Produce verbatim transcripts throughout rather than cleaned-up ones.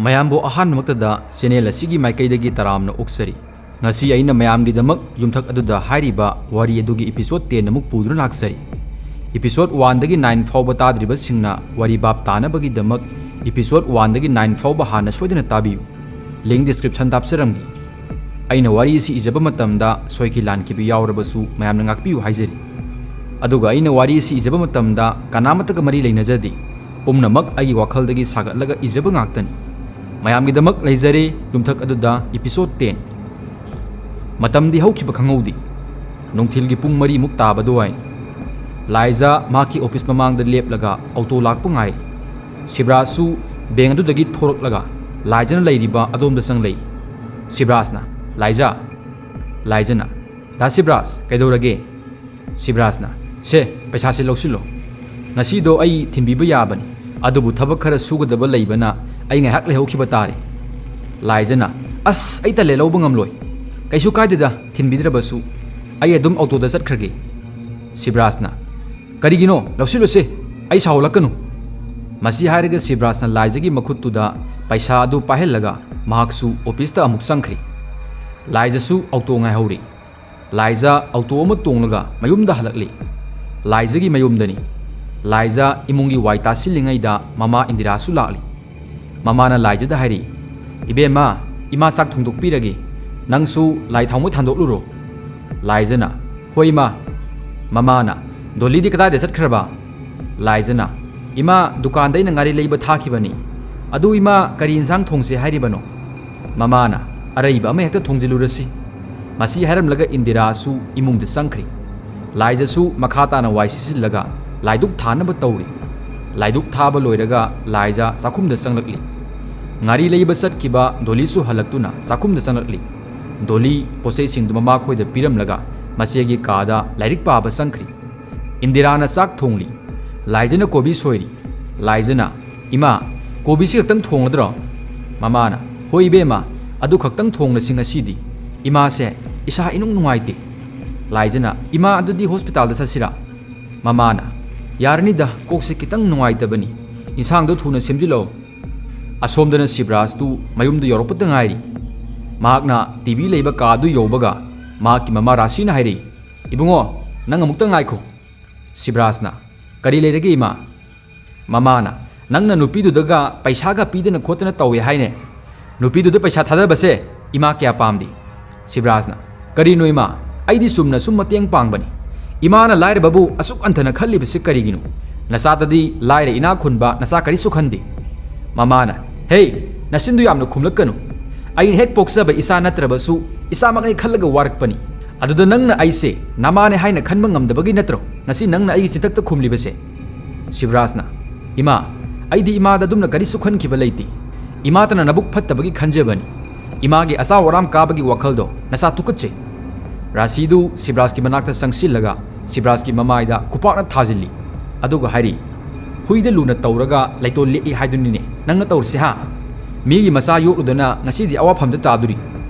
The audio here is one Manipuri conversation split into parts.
ꯃꯌꯥꯝꯕꯨ ꯑꯍꯥꯟꯕꯃꯛꯇꯗ ꯆꯦꯅꯦꯜ ꯑꯁꯤꯒꯤ ꯃꯥꯏꯀꯩꯗꯒꯤ ꯇꯔꯥꯝꯅ ꯑꯣꯛꯆꯔꯤ꯫ ꯉꯁꯤ ꯑꯩꯅ ꯃꯌꯥꯝꯒꯤꯗꯃꯛ ꯌꯨꯝꯊꯛ ꯑꯗꯨꯗ ꯍꯥꯏꯔꯤꯕ ꯋꯥꯔꯤ ꯑꯗꯨꯒꯤ episode ten ꯑꯃꯨꯛ ꯄꯨꯗꯨꯅ ꯂꯥꯛꯆꯔꯤ꯫ Episode one ꯗꯒꯤ nine ꯐꯥꯎꯕ ꯇꯥꯗ꯭ꯔꯤꯕꯁꯤꯡꯅ ꯋꯥꯔꯤ ꯚꯥꯞ ꯇꯥꯅꯕꯒꯤꯗꯃꯛ episode one ꯗꯒꯤ nine ꯐꯥꯎꯕ ꯍꯥꯟꯅ ꯁꯣꯏꯗꯅ ꯇꯥꯕꯤꯌꯨ꯫ Link description ꯗ ꯍꯥꯞꯆꯔꯝꯒꯦ꯫ ꯑꯩꯅ ꯋꯥꯔꯤ ꯑꯁꯤ ꯏꯖꯕ ꯃꯇꯝꯗ ꯁꯣꯏꯈꯤ ꯂꯥꯟꯈꯤꯕ ꯌꯥꯎꯔꯕꯁꯨ ꯃꯌꯥꯝꯅ ꯉꯥꯛꯄꯤꯌꯨ ꯍꯥꯏꯖꯔꯤ꯫ ꯑꯗꯨꯒ ꯑꯩꯅ ꯋꯥꯔꯤ ꯑꯁꯤ ꯏꯖꯕ ꯃꯇꯝꯗ ꯀꯅꯥꯃꯠꯇꯒ ꯃꯔꯤ ꯂꯩꯅꯖꯗꯦ꯫ ꯄꯨꯝꯅꯃꯛ ꯑꯩꯒꯤ ꯋꯥꯈꯜꯗꯒꯤ ꯁꯥꯒꯠꯂꯒ ꯏꯖꯕ ꯉꯥꯛꯇꯅꯤ꯫ ꯃꯌꯥꯝꯒꯤꯗꯃꯛ ꯂꯩꯖꯔꯦ ꯌꯨꯝꯊꯛ ꯑꯗꯨꯗ episode ten꯫ ꯃꯇꯝꯗꯤ ꯍꯧꯈꯤꯕ ꯈꯪꯍꯧꯗꯦ꯫ ꯅꯨꯡꯊꯤꯜꯒꯤ ꯄꯨꯡ ꯃꯔꯤꯃꯨꯛ ꯇꯥꯕ ꯑꯗꯨꯋꯥꯏꯅꯤ꯫ ꯂꯥꯏꯖꯥ ꯃꯍꯥꯛꯀꯤ office ꯃꯃꯥꯡꯗ ꯂꯦꯞꯂꯒ auto ꯂꯥꯛꯄ ꯉꯥꯏꯔꯤ꯫ ꯁꯤꯕ꯭ꯔꯥꯖꯁꯨ bank ꯑꯗꯨꯗꯒꯤ ꯊꯣꯔꯛꯂꯒ ꯂꯥꯏꯖꯥꯅ ꯂꯩꯔꯤꯕ ꯑꯗꯣꯝꯗ ꯆꯪꯂꯛꯏ꯫ ꯁꯤꯕ꯭ꯔꯥꯖꯅ, "ꯂꯥꯏꯖꯥ!" ꯂꯥꯏꯖꯥꯅ, "ꯗꯥ ꯁꯤꯕ꯭ꯔꯥꯖ, ꯀꯩꯗꯧꯔꯒꯦ?" ꯁꯤꯕ꯭ꯔꯥꯖꯅ, "ꯁꯦ, ꯄꯩꯁꯥꯁꯦ ꯂꯧꯁꯤꯜꯂꯣ꯫ ꯉꯁꯤꯗꯣ ꯑꯩ ꯊꯤꯟꯕꯤꯕ ꯌꯥꯕꯅꯤ, ꯑꯗꯨꯕꯨ ꯊꯕꯛ ꯈꯔ ꯁꯨꯒꯗꯕ ꯂꯩꯕꯅ ꯑꯩ ꯉꯥꯏꯍꯥꯛ ꯂꯩꯍꯧꯈꯤꯕ ꯇꯥꯔꯦ꯫" ꯂꯥꯏꯖꯥꯅ, "ꯑꯁ, ꯑꯩ ꯇꯜꯂꯦ, ꯂꯧꯕ ꯉꯝꯂꯣꯏ꯫" "ꯀꯩꯁꯨ ꯀꯥꯏꯗꯦꯗ, ꯊꯤꯟꯕꯤꯗ꯭ꯔꯕꯁꯨ꯫ ꯑꯩ ꯑꯗꯨꯝ auto ꯗ ꯆꯠꯈ꯭ꯔꯒꯦ꯫" ꯁꯤꯕ꯭ꯔꯥꯖꯅ, "ꯀꯔꯤꯒꯤꯅꯣ? ꯂꯧꯁꯤꯜꯂꯨꯁꯦ, ꯑꯩ ꯁꯥꯎꯍꯜꯂꯛꯀꯅꯨ꯫" ꯃꯁꯤ ꯍꯥꯏꯔꯒ ꯁꯤꯕ꯭ꯔꯥꯖꯅ ꯂꯥꯏꯖꯥꯒꯤ ꯃꯈꯨꯠꯇꯨꯗ ꯄꯩꯁꯥ ꯑꯗꯨ ꯄꯥꯏꯍꯜꯂꯒ ꯃꯍꯥꯛꯁꯨ office ꯇ ꯑꯃꯨꯛ ꯆꯪꯈ꯭ꯔꯤ꯫ ꯂꯥꯏꯖꯥꯁꯨ auto ꯉꯥꯏꯍꯧꯔꯤ꯫ ꯂꯥꯏꯖꯥ auto ꯑꯃ ꯇꯣꯡꯂꯒ ꯃꯌꯨꯝꯗ ꯍꯜꯂꯛꯂꯤ꯫ ꯂꯥꯏꯖꯥꯒꯤ ꯃꯌꯨꯝꯗꯅꯤ꯫ ꯂꯥꯏꯖꯥ ꯏꯃꯨꯡꯒꯤ ꯋꯥꯏ ꯇꯥꯁꯤꯜꯂꯤꯉꯩꯗ ꯃꯃꯥ ꯏꯟꯗꯤꯔꯥꯁꯨ ꯂꯥꯛꯂꯤ꯫ ꯃꯃꯥꯅ ꯂꯥꯏꯖꯥꯗ ꯍꯥꯏꯔꯤ, "ꯏꯕꯦꯝꯃ, ꯏꯃꯥ ꯆꯥꯛ ꯊꯣꯡꯗꯣꯛꯄꯤꯔꯒꯦ, ꯅꯪꯁꯨ ꯂꯥꯏ ꯊꯥꯎꯃꯩ ꯊꯥꯟꯗꯣꯛꯂꯨꯔꯣ꯫" ꯂꯥꯏꯖꯥꯅ, "ꯍꯣꯏ ꯏꯃꯥ꯫" ꯃꯃꯥꯅ, "ꯗꯣꯂꯤꯗꯤ ꯀꯗꯥꯏꯗ ꯆꯠꯈ꯭ꯔꯕ?" ꯂꯥꯏꯖꯥꯅ, "ꯏꯃꯥ, ꯗꯨꯀꯥꯟꯗ ꯑꯩꯅ ꯉꯥꯔꯤ ꯂꯩꯕ ꯊꯥꯈꯤꯕꯅꯤ꯫ ꯑꯗꯨ ꯏꯃꯥ, ꯀꯔꯤ ꯏꯟꯁꯥꯡ ꯊꯣꯡꯁꯦ ꯍꯥꯏꯔꯤꯕꯅꯣ?" ꯃꯃꯥꯅ, "ꯑꯔꯩꯕ ꯑꯃ ꯍꯦꯛꯇ ꯊꯣꯡꯖꯤꯜꯂꯨꯔꯁꯤ꯫" ꯃꯁꯤ ꯍꯥꯏꯔꯝꯂꯒ ꯏꯟꯗꯤꯔꯥꯁꯨ ꯏꯃꯨꯡꯗ ꯆꯪꯈ꯭ꯔꯤ꯫ ꯂꯥꯏꯖꯥꯁꯨ ꯃꯈꯥ ꯇꯥꯅ ꯋꯥꯏ ꯁꯤꯠꯆꯤꯜꯂꯒ ꯂꯥꯏꯗꯨꯛ ꯊꯥꯅꯕ ꯇꯧꯔꯤ꯫ ꯂꯥꯏꯗꯨꯛ ꯊꯥꯕ ꯂꯣꯏꯔꯒ ꯂꯥꯏꯖꯥ ꯆꯥꯛꯈꯨꯝꯗ ꯆꯪꯂꯛꯂꯤ꯫ ꯉꯥꯔꯤ ꯂꯩꯕ ꯆꯠꯈꯤꯕ ꯗꯣꯂꯤꯁꯨ ꯍꯜꯂꯛꯇꯨꯅ ꯆꯥꯛꯈꯨꯝꯗ ꯆꯪꯂꯛꯂꯤ꯫ ꯗꯣꯂꯤ ꯄꯣꯠꯆꯩꯁꯤꯡꯗꯨ ꯃꯃꯥꯈꯣꯏꯗ ꯄꯤꯔꯝꯂꯒ ꯃꯆꯦꯒꯤ ꯀꯥꯗ ꯂꯥꯏꯔꯤꯛ ꯄꯥꯕ ꯆꯪꯈ꯭ꯔꯤ꯫ ꯏꯟꯗꯤꯔꯥꯅ ꯆꯥꯛ ꯊꯣꯡꯂꯤ꯫ ꯂꯥꯏꯖꯥꯅ ꯀꯣꯕꯤ ꯁꯣꯏꯔꯤ꯫ ꯂꯥꯏꯖꯥꯅ, "ꯏꯃꯥ, ꯀꯣꯕꯤꯁꯤ ꯈꯛꯇꯪ ꯊꯣꯡꯒꯗ꯭ꯔꯣ?" ꯃꯃꯥꯅ, "ꯍꯣꯏ ꯏꯕꯦꯝꯃ, ꯑꯗꯨ ꯈꯛꯇꯪ ꯊꯣꯡꯂꯁꯤ ꯉꯁꯤꯗꯤ꯫ ꯏꯃꯥꯁꯦ ꯏꯁꯥ ꯏꯅꯨꯡ ꯅꯨꯡꯉꯥꯏꯇꯦ꯫" ꯂꯥꯏꯖꯥꯅ, "ꯏꯃꯥ, ꯑꯗꯨꯗꯤ hospital ꯗ ꯆꯠꯁꯤꯔꯥ?" ꯃꯃꯥꯅ, "ꯌꯥꯔꯅꯤꯗ, ꯀꯣꯛꯁꯦ ꯈꯤꯇꯪ ꯅꯨꯡꯉꯥꯏꯇꯕꯅꯤ꯫ ꯏꯟꯁꯥꯡꯗꯣ ꯊꯨꯅ ꯁꯦꯝꯖꯤꯜꯂꯣ꯫" ꯑꯁꯣꯝꯗꯅ ꯁꯤꯕ꯭ꯔꯥꯖꯇꯨ ꯃꯌꯨꯝꯗ ꯌꯧꯔꯛꯄꯗ ꯉꯥꯏꯔꯤ꯫ ꯃꯍꯥꯛꯅ ꯇꯤꯚꯤ ꯂꯩꯕ ꯀꯥꯗꯨ ꯌꯧꯕꯒ ꯃꯍꯥꯛꯀꯤ ꯃꯃꯥ ꯔꯥꯁꯤꯅ ꯍꯥꯏꯔꯛꯏ, "ꯏꯕꯨꯡꯉꯣ, ꯅꯪ ꯑꯃꯨꯛꯇ ꯉꯥꯏꯈꯣ꯫" ꯁꯤꯕ꯭ꯔꯥꯖꯅ, "ꯀꯔꯤ ꯂꯩꯔꯒꯦ ꯏꯃꯥ?" ꯃꯃꯥꯅ, "ꯅꯪꯅ ꯅꯨꯄꯤꯗꯨꯗꯒ ꯄꯩꯁꯥꯒ ꯄꯤꯗꯅ ꯈꯣꯠꯇꯅ ꯇꯧꯏ ꯍꯥꯏꯅꯦ꯫ ꯅꯨꯄꯤꯗꯨꯗ ꯄꯩꯁꯥ ꯊꯥꯗꯕꯁꯦ ꯏꯃꯥ ꯀꯌꯥ ꯄꯥꯝꯗꯦ꯫" ꯁꯤꯕ꯭ꯔꯥꯖꯅ, "ꯀꯔꯤꯅꯣ ꯏꯃꯥ? ꯑꯩꯗꯤ ꯆꯨꯝꯅ ꯁꯨꯝ ꯃꯇꯦꯡ ꯄꯥꯡꯕꯅꯤ꯫ ꯏꯃꯥꯅ ꯂꯥꯏꯔꯕꯕꯨ ꯑꯁꯨꯛ ꯍꯟꯊꯅ ꯈꯜꯂꯤꯕꯁꯤ ꯀꯔꯤꯒꯤꯅꯣ? ꯅꯆꯥꯗꯗꯤ ꯂꯥꯏꯔ ꯏꯅꯥꯛ ꯈꯨꯟꯕ ꯅꯆꯥ ꯀꯔꯤꯁꯨ ꯈꯟꯗꯦ꯫" ꯃꯃꯥꯅ, "ꯍꯦ, ꯅꯆꯤꯟꯗꯨ ꯌꯥꯝꯅ ꯈꯨꯝꯂꯛꯀꯅꯨ꯫ ꯑꯩꯅ ꯍꯦꯛ ꯄꯣꯛꯆꯕ ꯏꯆꯥ ꯅꯠꯇ꯭ꯔꯕꯁꯨ ꯏꯆꯥꯃꯛꯅꯤ ꯈꯜꯂꯒ ꯋꯥꯔꯛꯄꯅꯤ꯫ ꯑꯗꯨꯗ ꯅꯪꯅ ꯑꯩꯁꯦ ꯅꯃꯥꯅꯦ ꯍꯥꯏꯅ ꯈꯟꯕ ꯉꯝꯗꯕꯒꯤ ꯅꯠꯇ꯭ꯔꯣ ꯉꯁꯤ ꯅꯪꯅ ꯑꯩꯒꯤ ꯆꯤꯟꯊꯛꯇ ꯈꯨꯝꯂꯤꯕꯁꯦ?" ꯁꯤꯕ꯭ꯔꯥꯖꯅ, "ꯏꯃꯥ, ꯑꯩꯗꯤ ꯏꯃꯥꯗ ꯑꯗꯨꯝꯅ ꯀꯔꯤꯁꯨ ꯈꯟꯈꯤꯕ ꯂꯩꯇꯦ꯫ ꯏꯃꯥꯇꯅ ꯅꯕꯨꯛ ꯐꯠꯇꯕꯒꯤ ꯈꯟꯖꯕꯅꯤ꯫ ꯏꯃꯥꯒꯤ ꯑꯆꯥꯎ ꯑꯔꯥꯝ ꯀꯥꯕꯒꯤ ꯋꯥꯈꯜꯗꯣ ꯅꯆꯥ ꯇꯨꯀꯠꯆꯩ꯫" ꯔꯥꯁꯤꯗꯨ ꯁꯤꯕ꯭ꯔꯥꯖꯀꯤ ꯃꯅꯥꯛꯇ ꯆꯪꯁꯤꯜꯂꯒ ꯁꯤꯕ꯭ꯔꯥꯖꯀꯤ ꯃꯃꯥꯏꯗ ꯈꯨꯄꯥꯛꯅ ꯊꯥꯖꯤꯜꯂꯤ꯫ ꯑꯗꯨꯒ ꯍꯥꯏꯔꯤ, "ꯍꯨꯏꯗ ꯂꯨꯅ ꯇꯧꯔꯒ ꯂꯩꯇꯣꯟ ꯂꯦꯛꯏ ꯍꯥꯏꯗꯨꯅꯤꯅꯦ ꯅꯪꯅ ꯇꯧꯔꯤꯁꯦ, ꯍꯥ? ꯃꯤꯒꯤ ꯃꯆꯥ ꯌꯣꯛꯂꯨꯗꯅ ꯉꯁꯤꯗꯤ ꯑꯋꯥꯐꯝꯗ ꯇꯥꯗꯣꯔꯤ꯫"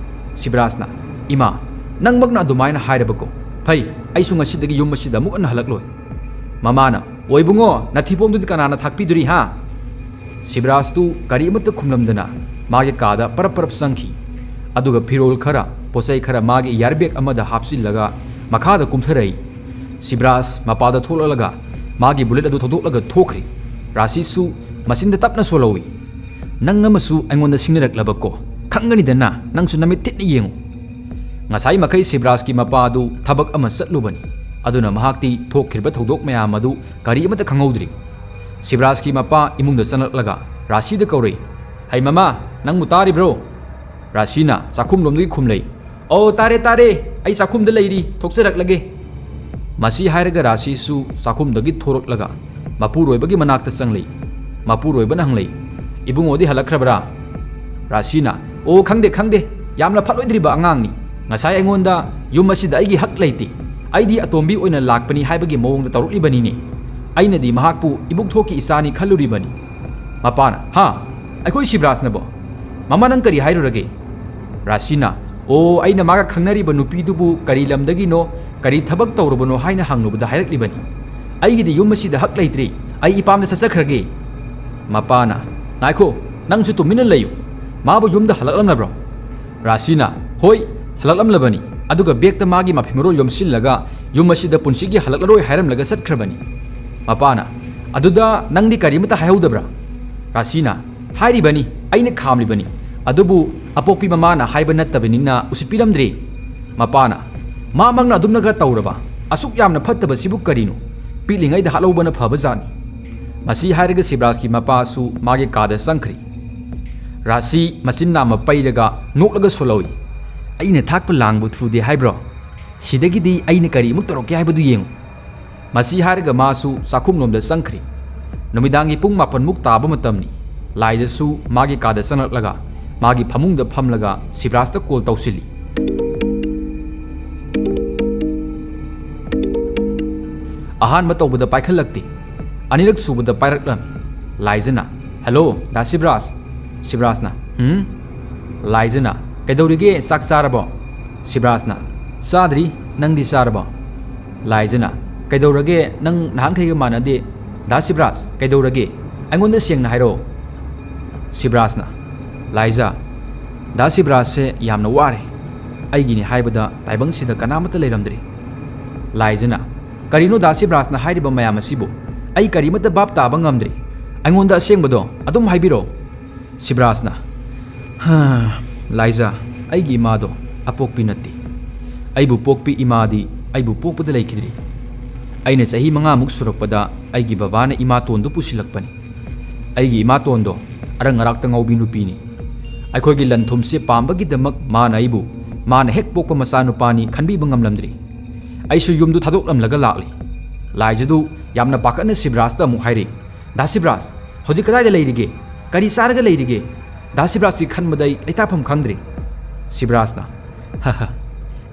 ꯁꯤꯕ꯭ꯔꯥꯖꯅ, "ꯏꯃꯥ, ꯅꯪꯃꯛꯅ ꯑꯗꯨꯃꯥꯏꯅ ꯍꯥꯏꯔꯕꯀꯣ? ꯐꯩ, ꯑꯩꯁꯨ ꯉꯁꯤꯗꯒꯤ ꯌꯨꯝ ꯑꯁꯤꯗ ꯑꯃꯨꯛ ꯍꯟꯅ ꯍꯜꯂꯛꯂꯣꯏ꯫" ꯃꯃꯥꯅ, "ꯑꯣ ꯏꯕꯨꯡꯉꯣ, ꯅꯊꯤꯕꯣꯡꯗꯨꯗꯤ ꯀꯅꯥꯅ ꯊꯥꯛꯄꯤꯗꯣꯔꯤ, ꯍꯥ?" ꯁꯤꯕ꯭ꯔꯥꯖꯇꯨ ꯀꯔꯤ ꯑꯃꯠꯇ ꯈꯨꯝꯂꯝꯗꯅ ꯃꯥꯒꯤ ꯀꯥꯗ ꯄꯔꯞ ꯄꯔꯞ ꯆꯪꯈꯤ꯫ ꯑꯗꯨꯒ ꯐꯤꯔꯣꯜ ꯈꯔ, ꯄꯣꯠꯆꯩ ꯈꯔ ꯃꯥꯒꯤ ꯏꯌꯥꯔ ꯕꯦꯒ ꯑꯃꯗ ꯍꯥꯞꯆꯤꯜꯂꯒ ꯃꯈꯥꯗ ꯀꯨꯝꯊꯔꯛꯏ꯫ ꯁꯤꯕ꯭ꯔꯥꯖ ꯃꯄꯥꯗ ꯊꯣꯛꯂꯛꯂꯒ ꯃꯥꯒꯤ ꯕꯨꯂꯦꯠ ꯑꯗꯨ ꯊꯧꯗꯣꯛꯂꯒ ꯊꯣꯛꯈ꯭ꯔꯤ꯫ ꯔꯥꯁꯤꯁꯨ ꯃꯆꯤꯟꯗ ꯇꯞꯅ ꯁꯣꯜꯍꯧꯏ, "ꯅꯪ ꯑꯃꯁꯨ ꯑꯩꯉꯣꯟꯗ ꯁꯤꯡꯅꯔꯛꯂꯕꯀꯣ? ꯈꯪꯒꯅꯤꯗꯅ, ꯅꯪꯁꯨ ꯅꯃꯤꯠ ꯊꯤꯠꯅ ꯌꯦꯡꯉꯨ꯫" ꯉꯁꯥꯏ ꯃꯈꯩ ꯁꯤꯕ꯭ꯔꯥꯖꯀꯤ ꯃꯄꯥ ꯑꯗꯨ ꯊꯕꯛ ꯑꯃ ꯆꯠꯂꯨꯕꯅꯤ꯫ ꯑꯗꯨꯅ ꯃꯍꯥꯛꯇꯤ ꯊꯣꯛꯈ꯭ꯔꯤꯕ ꯊꯧꯗꯣꯛ ꯃꯌꯥꯝ ꯑꯗꯨ ꯀꯔꯤ ꯑꯃꯠꯇ ꯈꯪꯍꯧꯗ꯭ꯔꯤ꯫ ꯁꯤꯕ꯭ꯔꯥꯖꯀꯤ ꯃꯄꯥ ꯏꯃꯨꯡꯗ ꯆꯪꯂꯛꯂꯒ ꯔꯥꯁꯤꯗ ꯀꯧꯔꯛꯏ, "ꯍꯩ ꯃꯃꯥ, ꯅꯪꯕꯨ ꯇꯥꯔꯤꯕ꯭ꯔꯣ?" ꯔꯥꯁꯤꯅ ꯆꯥꯛꯈꯨꯝꯂꯣꯝꯗꯒꯤ ꯈꯨꯝꯂꯛꯏ, "ꯑꯣ, ꯇꯥꯔꯦ, ꯇꯥꯔꯦ, ꯑꯩ ꯆꯥꯛꯈꯨꯝꯗ ꯂꯩꯔꯤ, ꯊꯣꯛꯆꯔꯛꯂꯒꯦ꯫" ꯃꯁꯤ ꯍꯥꯏꯔꯒ ꯔꯥꯁꯤꯁꯨ ꯆꯥꯛꯈꯨꯝꯗꯒꯤ ꯊꯣꯔꯛꯂꯒ ꯃꯄꯨꯔꯣꯏꯕꯒꯤ ꯃꯅꯥꯛꯇ ꯆꯪꯂꯛꯏ꯫ ꯃꯄꯨꯔꯣꯏꯕꯅ ꯍꯪꯂꯛꯏ, "ꯏꯕꯨꯡꯉꯣꯗꯤ ꯍꯜꯂꯛꯈ꯭ꯔꯕ꯭ꯔꯥ?" ꯔꯥꯁꯤꯅ, "ꯑꯣ, ꯈꯪꯗꯦ, ꯈꯪꯗꯦ, ꯌꯥꯝꯅ ꯐꯠꯂꯣꯏꯗ꯭ꯔꯤꯕ ꯑꯉꯥꯡꯅꯤ꯫ ꯉꯁꯥꯏ ꯑꯩꯉꯣꯟꯗ ꯌꯨꯝ ꯑꯁꯤꯗ ꯑꯩꯒꯤ ꯍꯛ ꯂꯩꯇꯦ, ꯑꯩꯗꯤ ꯑꯇꯣꯝꯕꯤ ꯑꯣꯏꯅ ꯂꯥꯛꯄꯅꯤ ꯍꯥꯏꯕꯒꯤ ꯃꯑꯣꯡꯗ ꯇꯧꯔꯛꯂꯤꯕꯅꯤꯅꯦ꯫ ꯑꯩꯅꯗꯤ ꯃꯍꯥꯛꯄꯨ ꯏꯕꯨꯛꯊꯣꯛꯀꯤ ꯏꯆꯥꯅꯤ ꯈꯜꯂꯨꯔꯤꯕꯅꯤ꯫" ꯃꯄꯥꯅ, "ꯍꯥ? ꯑꯩꯈꯣꯏ ꯁꯤꯕ꯭ꯔꯥꯖꯅꯕꯣ? ꯃꯃꯥ, ꯅꯪ ꯀꯔꯤ ꯍꯥꯏꯔꯨꯔꯒꯦ?" ꯔꯥꯁꯤꯅ, "ꯑꯣ, ꯑꯩꯅ ꯃꯥꯒ ꯈꯪꯅꯔꯤꯕ ꯅꯨꯄꯤꯗꯨꯕꯨ ꯀꯔꯤ ꯂꯝꯗꯒꯤꯅꯣ, ꯀꯔꯤ ꯊꯕꯛ ꯇꯧꯔꯕꯅꯣ ꯍꯥꯏꯅ ꯍꯪꯂꯨꯕꯗ ꯍꯥꯏꯔꯛꯂꯤꯕꯅꯤ꯫ ꯑꯩꯒꯤꯗꯤ ꯌꯨꯝ ꯑꯁꯤꯗ ꯍꯛ ꯂꯩꯇ꯭ꯔꯦ, ꯑꯩ ꯏꯄꯥꯝꯗ ꯆꯠꯆꯈ꯭ꯔꯒꯦ꯫" ꯃꯄꯥꯅ, "ꯉꯥꯏꯈꯣ, "ꯅꯪꯁꯨ ꯇꯨꯃꯤꯟꯅ ꯂꯩꯌꯨ꯫ ꯃꯥꯕꯨ ꯌꯨꯝꯗ ꯍꯜꯂꯛꯂꯝꯂꯕ꯭ꯔꯣ?" ꯔꯥꯁꯤꯅ, "ꯍꯣꯏ, ꯍꯜꯂꯛꯂꯝꯂꯕꯅꯤ, ꯑꯗꯨꯒ ꯕꯦꯒꯇ ꯃꯥꯒꯤ ꯃꯐꯤ ꯃꯔꯣꯜ ꯌꯣꯝꯁꯤꯜꯂꯒ ꯌꯨꯝ ꯑꯁꯤꯗ ꯄꯨꯟꯁꯤꯒꯤ ꯍꯜꯂꯛꯂꯔꯣꯏ ꯍꯥꯏꯔꯝꯂꯒ ꯆꯠꯈ꯭ꯔꯕꯅꯤ꯫" ꯃꯄꯥꯅ, "ꯑꯗꯨꯗ ꯅꯪꯗꯤ ꯀꯔꯤꯃꯇ ꯍꯥꯏꯍꯧꯗꯕ꯭ꯔꯥ?" ꯔꯥꯁꯤꯅ, "ꯍꯥꯏꯔꯤꯕꯅꯤ, ꯑꯩꯅ ꯈꯥꯝꯂꯤꯕꯅꯤ, ꯑꯗꯨꯕꯨ ꯑꯄꯣꯛꯄꯤ ꯃꯃꯥꯅ ꯍꯥꯏꯕ ꯅꯠꯇꯕꯅꯤꯅ ꯎꯁꯤꯠꯄꯤꯔꯝꯗ꯭ꯔꯦ꯫" ꯃꯄꯥꯅ, "ꯃꯥꯃꯛꯅ ꯑꯗꯨꯝꯅꯒ ꯇꯧꯔꯕ? ꯑꯁꯨꯛ ꯌꯥꯝꯅ ꯐꯠꯇꯕꯁꯤꯕꯨ ꯀꯔꯤꯅꯣ? ꯄꯤꯛꯂꯤꯉꯩꯗ ꯍꯥꯠꯍꯧꯕꯅ ꯐꯕꯖꯥꯠꯅꯤ꯫" ꯃꯁꯤ ꯍꯥꯏꯔꯒ ꯁꯤꯕ꯭ꯔꯥꯖꯀꯤ ꯃꯄꯥꯁꯨ ꯃꯥꯒꯤ ꯀꯥꯗ ꯆꯪꯈ꯭ꯔꯤ꯫ ꯔꯥꯁꯤ ꯃꯆꯤꯟ ꯅꯥꯝꯃ ꯄꯩꯔꯒ ꯅꯣꯛꯂꯒ ꯁꯣꯜꯍꯧꯏ, "ꯑꯩꯅ ꯊꯥꯛꯄ ꯂꯥꯡꯕꯨ ꯊꯨꯗꯦ ꯍꯥꯏꯕ꯭ꯔꯣ? ꯁꯤꯗꯒꯤꯗꯤ ꯑꯩꯅ ꯀꯔꯤ ꯑꯃꯨꯛ ꯇꯧꯔꯛꯀꯦ ꯍꯥꯏꯕꯗꯨ ꯌꯦꯡꯉꯨ꯫" ꯃꯁꯤ ꯍꯥꯏꯔꯒ ꯃꯥꯁꯨ ꯆꯥꯛꯈꯨꯝꯂꯣꯝꯗ ꯆꯪꯈ꯭ꯔꯤ꯫ ꯅꯨꯃꯤꯗꯥꯡꯒꯤ ꯄꯨꯡ ꯃꯥꯄꯟꯃꯨꯛ ꯇꯥꯕ ꯃꯇꯝꯅꯤ꯫ ꯂꯥꯏꯖꯁꯨ ꯃꯥꯒꯤ ꯀꯥꯗ ꯆꯪꯂꯛꯂꯒ ꯃꯥꯒꯤ ꯐꯃꯨꯡꯗ ꯐꯝꯂꯒ ꯁꯤꯕ꯭ꯔꯥꯖꯇ ꯀꯣꯜ ꯇꯧꯁꯤꯜꯂꯤ꯫ ꯑꯍꯥꯟꯕ ꯇꯧꯕꯗ ꯄꯥꯏꯈꯠꯂꯛꯇꯦ꯫ ꯑꯅꯤꯔꯛ ꯁꯨꯕꯗ ꯄꯥꯏꯔꯛꯂꯝꯃꯤ꯫ ꯂꯥꯏꯖꯅ, "ꯍꯜꯂꯣ, ꯗꯥ ꯁꯤꯕ꯭ꯔꯥꯖ?" ꯁꯤꯕ꯭ꯔꯥꯖꯅ, "ꯍꯨꯝ?" ꯂꯥꯏꯖꯅ, "ꯀꯩꯗꯧꯔꯤꯒꯦ, ꯆꯥꯛ ꯆꯥꯔꯕꯣ?" ꯁꯤꯕ꯭ꯔꯥꯖꯅ, "ꯆꯥꯗ꯭ꯔꯤ, ꯅꯪꯗꯤ ꯆꯥꯔꯕꯣ?" ꯂꯥꯏꯖꯅ, "ꯀꯩꯗꯧꯔꯒꯦ, ꯅꯪ ꯅꯍꯥꯟꯈꯩꯒ ꯃꯥꯟꯅꯗꯦ꯫ ꯗꯥ ꯁꯤꯕ꯭ꯔꯥꯖ, ꯀꯩꯗꯧꯔꯒꯦ? ꯑꯩꯉꯣꯟꯗ ꯁꯦꯡꯅ ꯍꯥꯏꯔꯛꯑꯣ꯫" ꯁꯤꯕ꯭ꯔꯥꯖꯅ, "ꯂꯥꯏꯖ, ꯗꯥ ꯁꯤꯕ꯭ꯔꯥꯖꯁꯦ ꯌꯥꯝꯅ ꯋꯥꯔꯦ꯫ ꯑꯩꯒꯤꯅꯤ ꯍꯥꯏꯕꯗ ꯇꯥꯏꯕꯪꯁꯤꯗ ꯀꯅꯥꯃꯠꯇ ꯂꯩꯔꯝꯗ꯭ꯔꯦ꯫" ꯂꯥꯏꯖꯅ, "ꯀꯔꯤꯅꯣ ꯗꯥ ꯁꯤꯕ꯭ꯔꯥꯖꯅ ꯍꯥꯏꯔꯤꯕ ꯃꯌꯥꯝ ꯑꯁꯤꯕꯨ? ꯑꯩ ꯀꯔꯤꯃꯠꯇ ꯚꯥꯞ ꯇꯥꯕ ꯉꯝꯗ꯭ꯔꯦ꯫ ꯑꯩꯉꯣꯟꯗ ꯑꯁꯦꯡꯕꯗꯣ ꯑꯗꯨꯝ ꯍꯥꯏꯕꯤꯔꯛꯑꯣ꯫" ꯁꯤꯕ꯭ꯔꯥꯖꯅ, "ꯍꯥ, ꯂꯥꯏꯖ, ꯑꯩꯒꯤ ꯏꯃꯥꯗꯣ ꯑꯄꯣꯛꯄꯤ ꯅꯠꯇꯦ꯫ ꯑꯩꯕꯨ ꯄꯣꯛꯄꯤ ꯏꯃꯥꯗꯤ ꯑꯩꯕꯨ ꯄꯣꯛꯄꯗ ꯂꯩꯈꯤꯗ꯭ꯔꯤ꯫ ꯑꯩꯅ ꯆꯍꯤ ꯃꯉꯥꯃꯨꯛ ꯁꯨꯔꯛꯄꯗ ꯑꯩꯒꯤ ꯕꯕꯥꯅ ꯏꯃꯥꯇꯣꯟꯗꯨ ꯄꯨꯁꯤꯜꯂꯛꯄꯅꯤ꯫ ꯑꯩꯒꯤ ꯏꯃꯥꯇꯣꯟꯗꯣ ꯑꯔꯪ ꯑꯔꯥꯛꯇ ꯉꯥꯎꯕꯤ ꯅꯨꯄꯤꯅꯤ꯫ ꯑꯩꯈꯣꯏꯒꯤ ꯂꯟ ꯊꯨꯝꯁꯦ ꯄꯥꯝꯕꯒꯤꯗꯃꯛ ꯃꯥꯅ ꯑꯩꯕꯨ, ꯃꯥꯅ ꯍꯦꯛ ꯄꯣꯛꯄ ꯃꯆꯥꯅꯨꯄꯥꯅꯤ ꯈꯟꯕꯤꯕ ꯉꯝꯂꯝꯗ꯭ꯔꯤ꯫ ꯑꯩꯁꯨ ꯌꯨꯝꯗꯨ ꯊꯥꯗꯣꯛꯂꯝꯂꯒ ꯂꯥꯛꯂꯤ꯫" ꯂꯥꯏꯖꯗꯨ ꯌꯥꯝꯅ ꯄꯥꯈꯠꯅ ꯁꯤꯕ꯭ꯔꯥꯖꯇ ꯑꯃꯨꯛ ꯍꯥꯏꯔꯤ, "ꯗꯥ ꯁꯤꯕ꯭ꯔꯥꯖ, ꯍꯧꯖꯤꯛ ꯀꯗꯥꯏꯗ ꯂꯩꯔꯤꯒꯦ? ꯀꯔꯤ ꯆꯥꯔꯒ ꯂꯩꯔꯤꯒꯦ? ꯗꯥ ꯁꯤꯕ꯭ꯔꯥꯖꯀꯤ ꯈꯟꯕꯗ ꯑꯩ ꯂꯩꯇꯥꯐꯝ ꯈꯪꯗ꯭ꯔꯦ꯫" ꯁꯤꯕ꯭ꯔꯥꯖꯅ, "ꯍ ꯍ,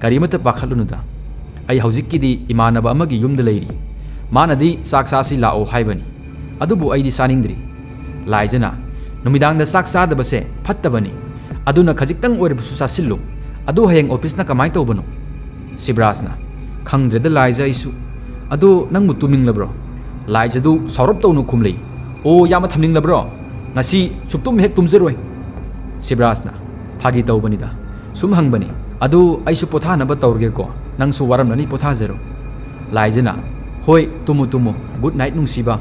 ꯀꯔꯤꯃꯠꯇ ꯄꯥꯈꯠꯂꯨꯅꯨꯗ꯫ ꯑꯩ ꯍꯧꯖꯤꯛꯀꯤꯗꯤ ꯏꯃꯥꯟꯅꯕ ꯑꯃꯒꯤ ꯌꯨꯝꯗ ꯂꯩꯔꯤ꯫ ꯃꯥꯅꯗꯤ ꯆꯥꯛ ꯆꯥꯁꯤ ꯂꯥꯛꯑꯣ ꯍꯥꯏꯕꯅꯤ꯫ ꯑꯗꯨꯕꯨ ꯑꯩꯗꯤ ꯆꯥꯅꯤꯡꯗ꯭ꯔꯤ꯫" ꯂꯥꯏꯖꯅ, "ꯅꯨꯃꯤꯗꯥꯡꯗ ꯆꯥꯛ ꯆꯥꯗꯕꯁꯦ ꯐꯠꯇꯕꯅꯤ꯫ ꯑꯗꯨꯅ ꯈꯖꯤꯛꯇꯪ ꯑꯣꯏꯔꯕꯁꯨ ꯆꯥꯁꯤꯜꯂꯨ꯫ ꯑꯗꯨ ꯍꯌꯦꯡ ꯑꯣꯐꯤꯁꯅ ꯀꯃꯥꯏꯅ ꯇꯧꯕꯅꯣ?" ꯁꯤꯕ꯭ꯔꯥꯖꯅ, "ꯈꯪꯗ꯭ꯔꯦꯗ ꯂꯥꯏꯖ ꯑꯩꯁꯨ꯫ ꯑꯗꯣ ꯅꯪꯕꯨ ꯇꯨꯝꯅꯤꯡꯂꯕ꯭ꯔꯣ?" ꯂꯥꯏꯖꯗꯨ ꯁꯥꯎꯔꯞ ꯇꯧꯅ ꯈꯨꯝꯂꯛꯏ, "ꯑꯣ, ꯌꯥꯝꯅ ꯊꯝꯅꯤꯡꯂꯕ꯭ꯔꯣ?" "ꯉꯁꯤ ꯁꯨꯞꯇꯨꯝ ꯍꯦꯛ ꯇꯨꯝꯖꯔꯣꯏ꯫" ꯁꯤꯕ꯭ꯔꯥꯖꯅ, "ꯐꯥꯒꯤ ꯇꯧꯕꯅꯤꯗ, ꯁꯨꯝ ꯍꯪꯕꯅꯤ꯫ ꯑꯗꯨ ꯑꯩꯁꯨ ꯄꯣꯊꯥꯅꯕ ꯇꯧꯔꯒꯦꯀꯣ, ꯅꯪꯁꯨ ꯋꯥꯔꯝꯂꯅꯤ, ꯄꯣꯊꯥꯖꯔꯣ꯫" ꯂꯥꯏꯖꯅ, "ꯍꯣꯏ, ꯇꯨꯝꯃꯨ ꯇꯨꯝꯃꯨ, ꯒꯨꯗ ꯅꯥꯏꯠ ꯅꯨꯡꯁꯤꯕ꯫"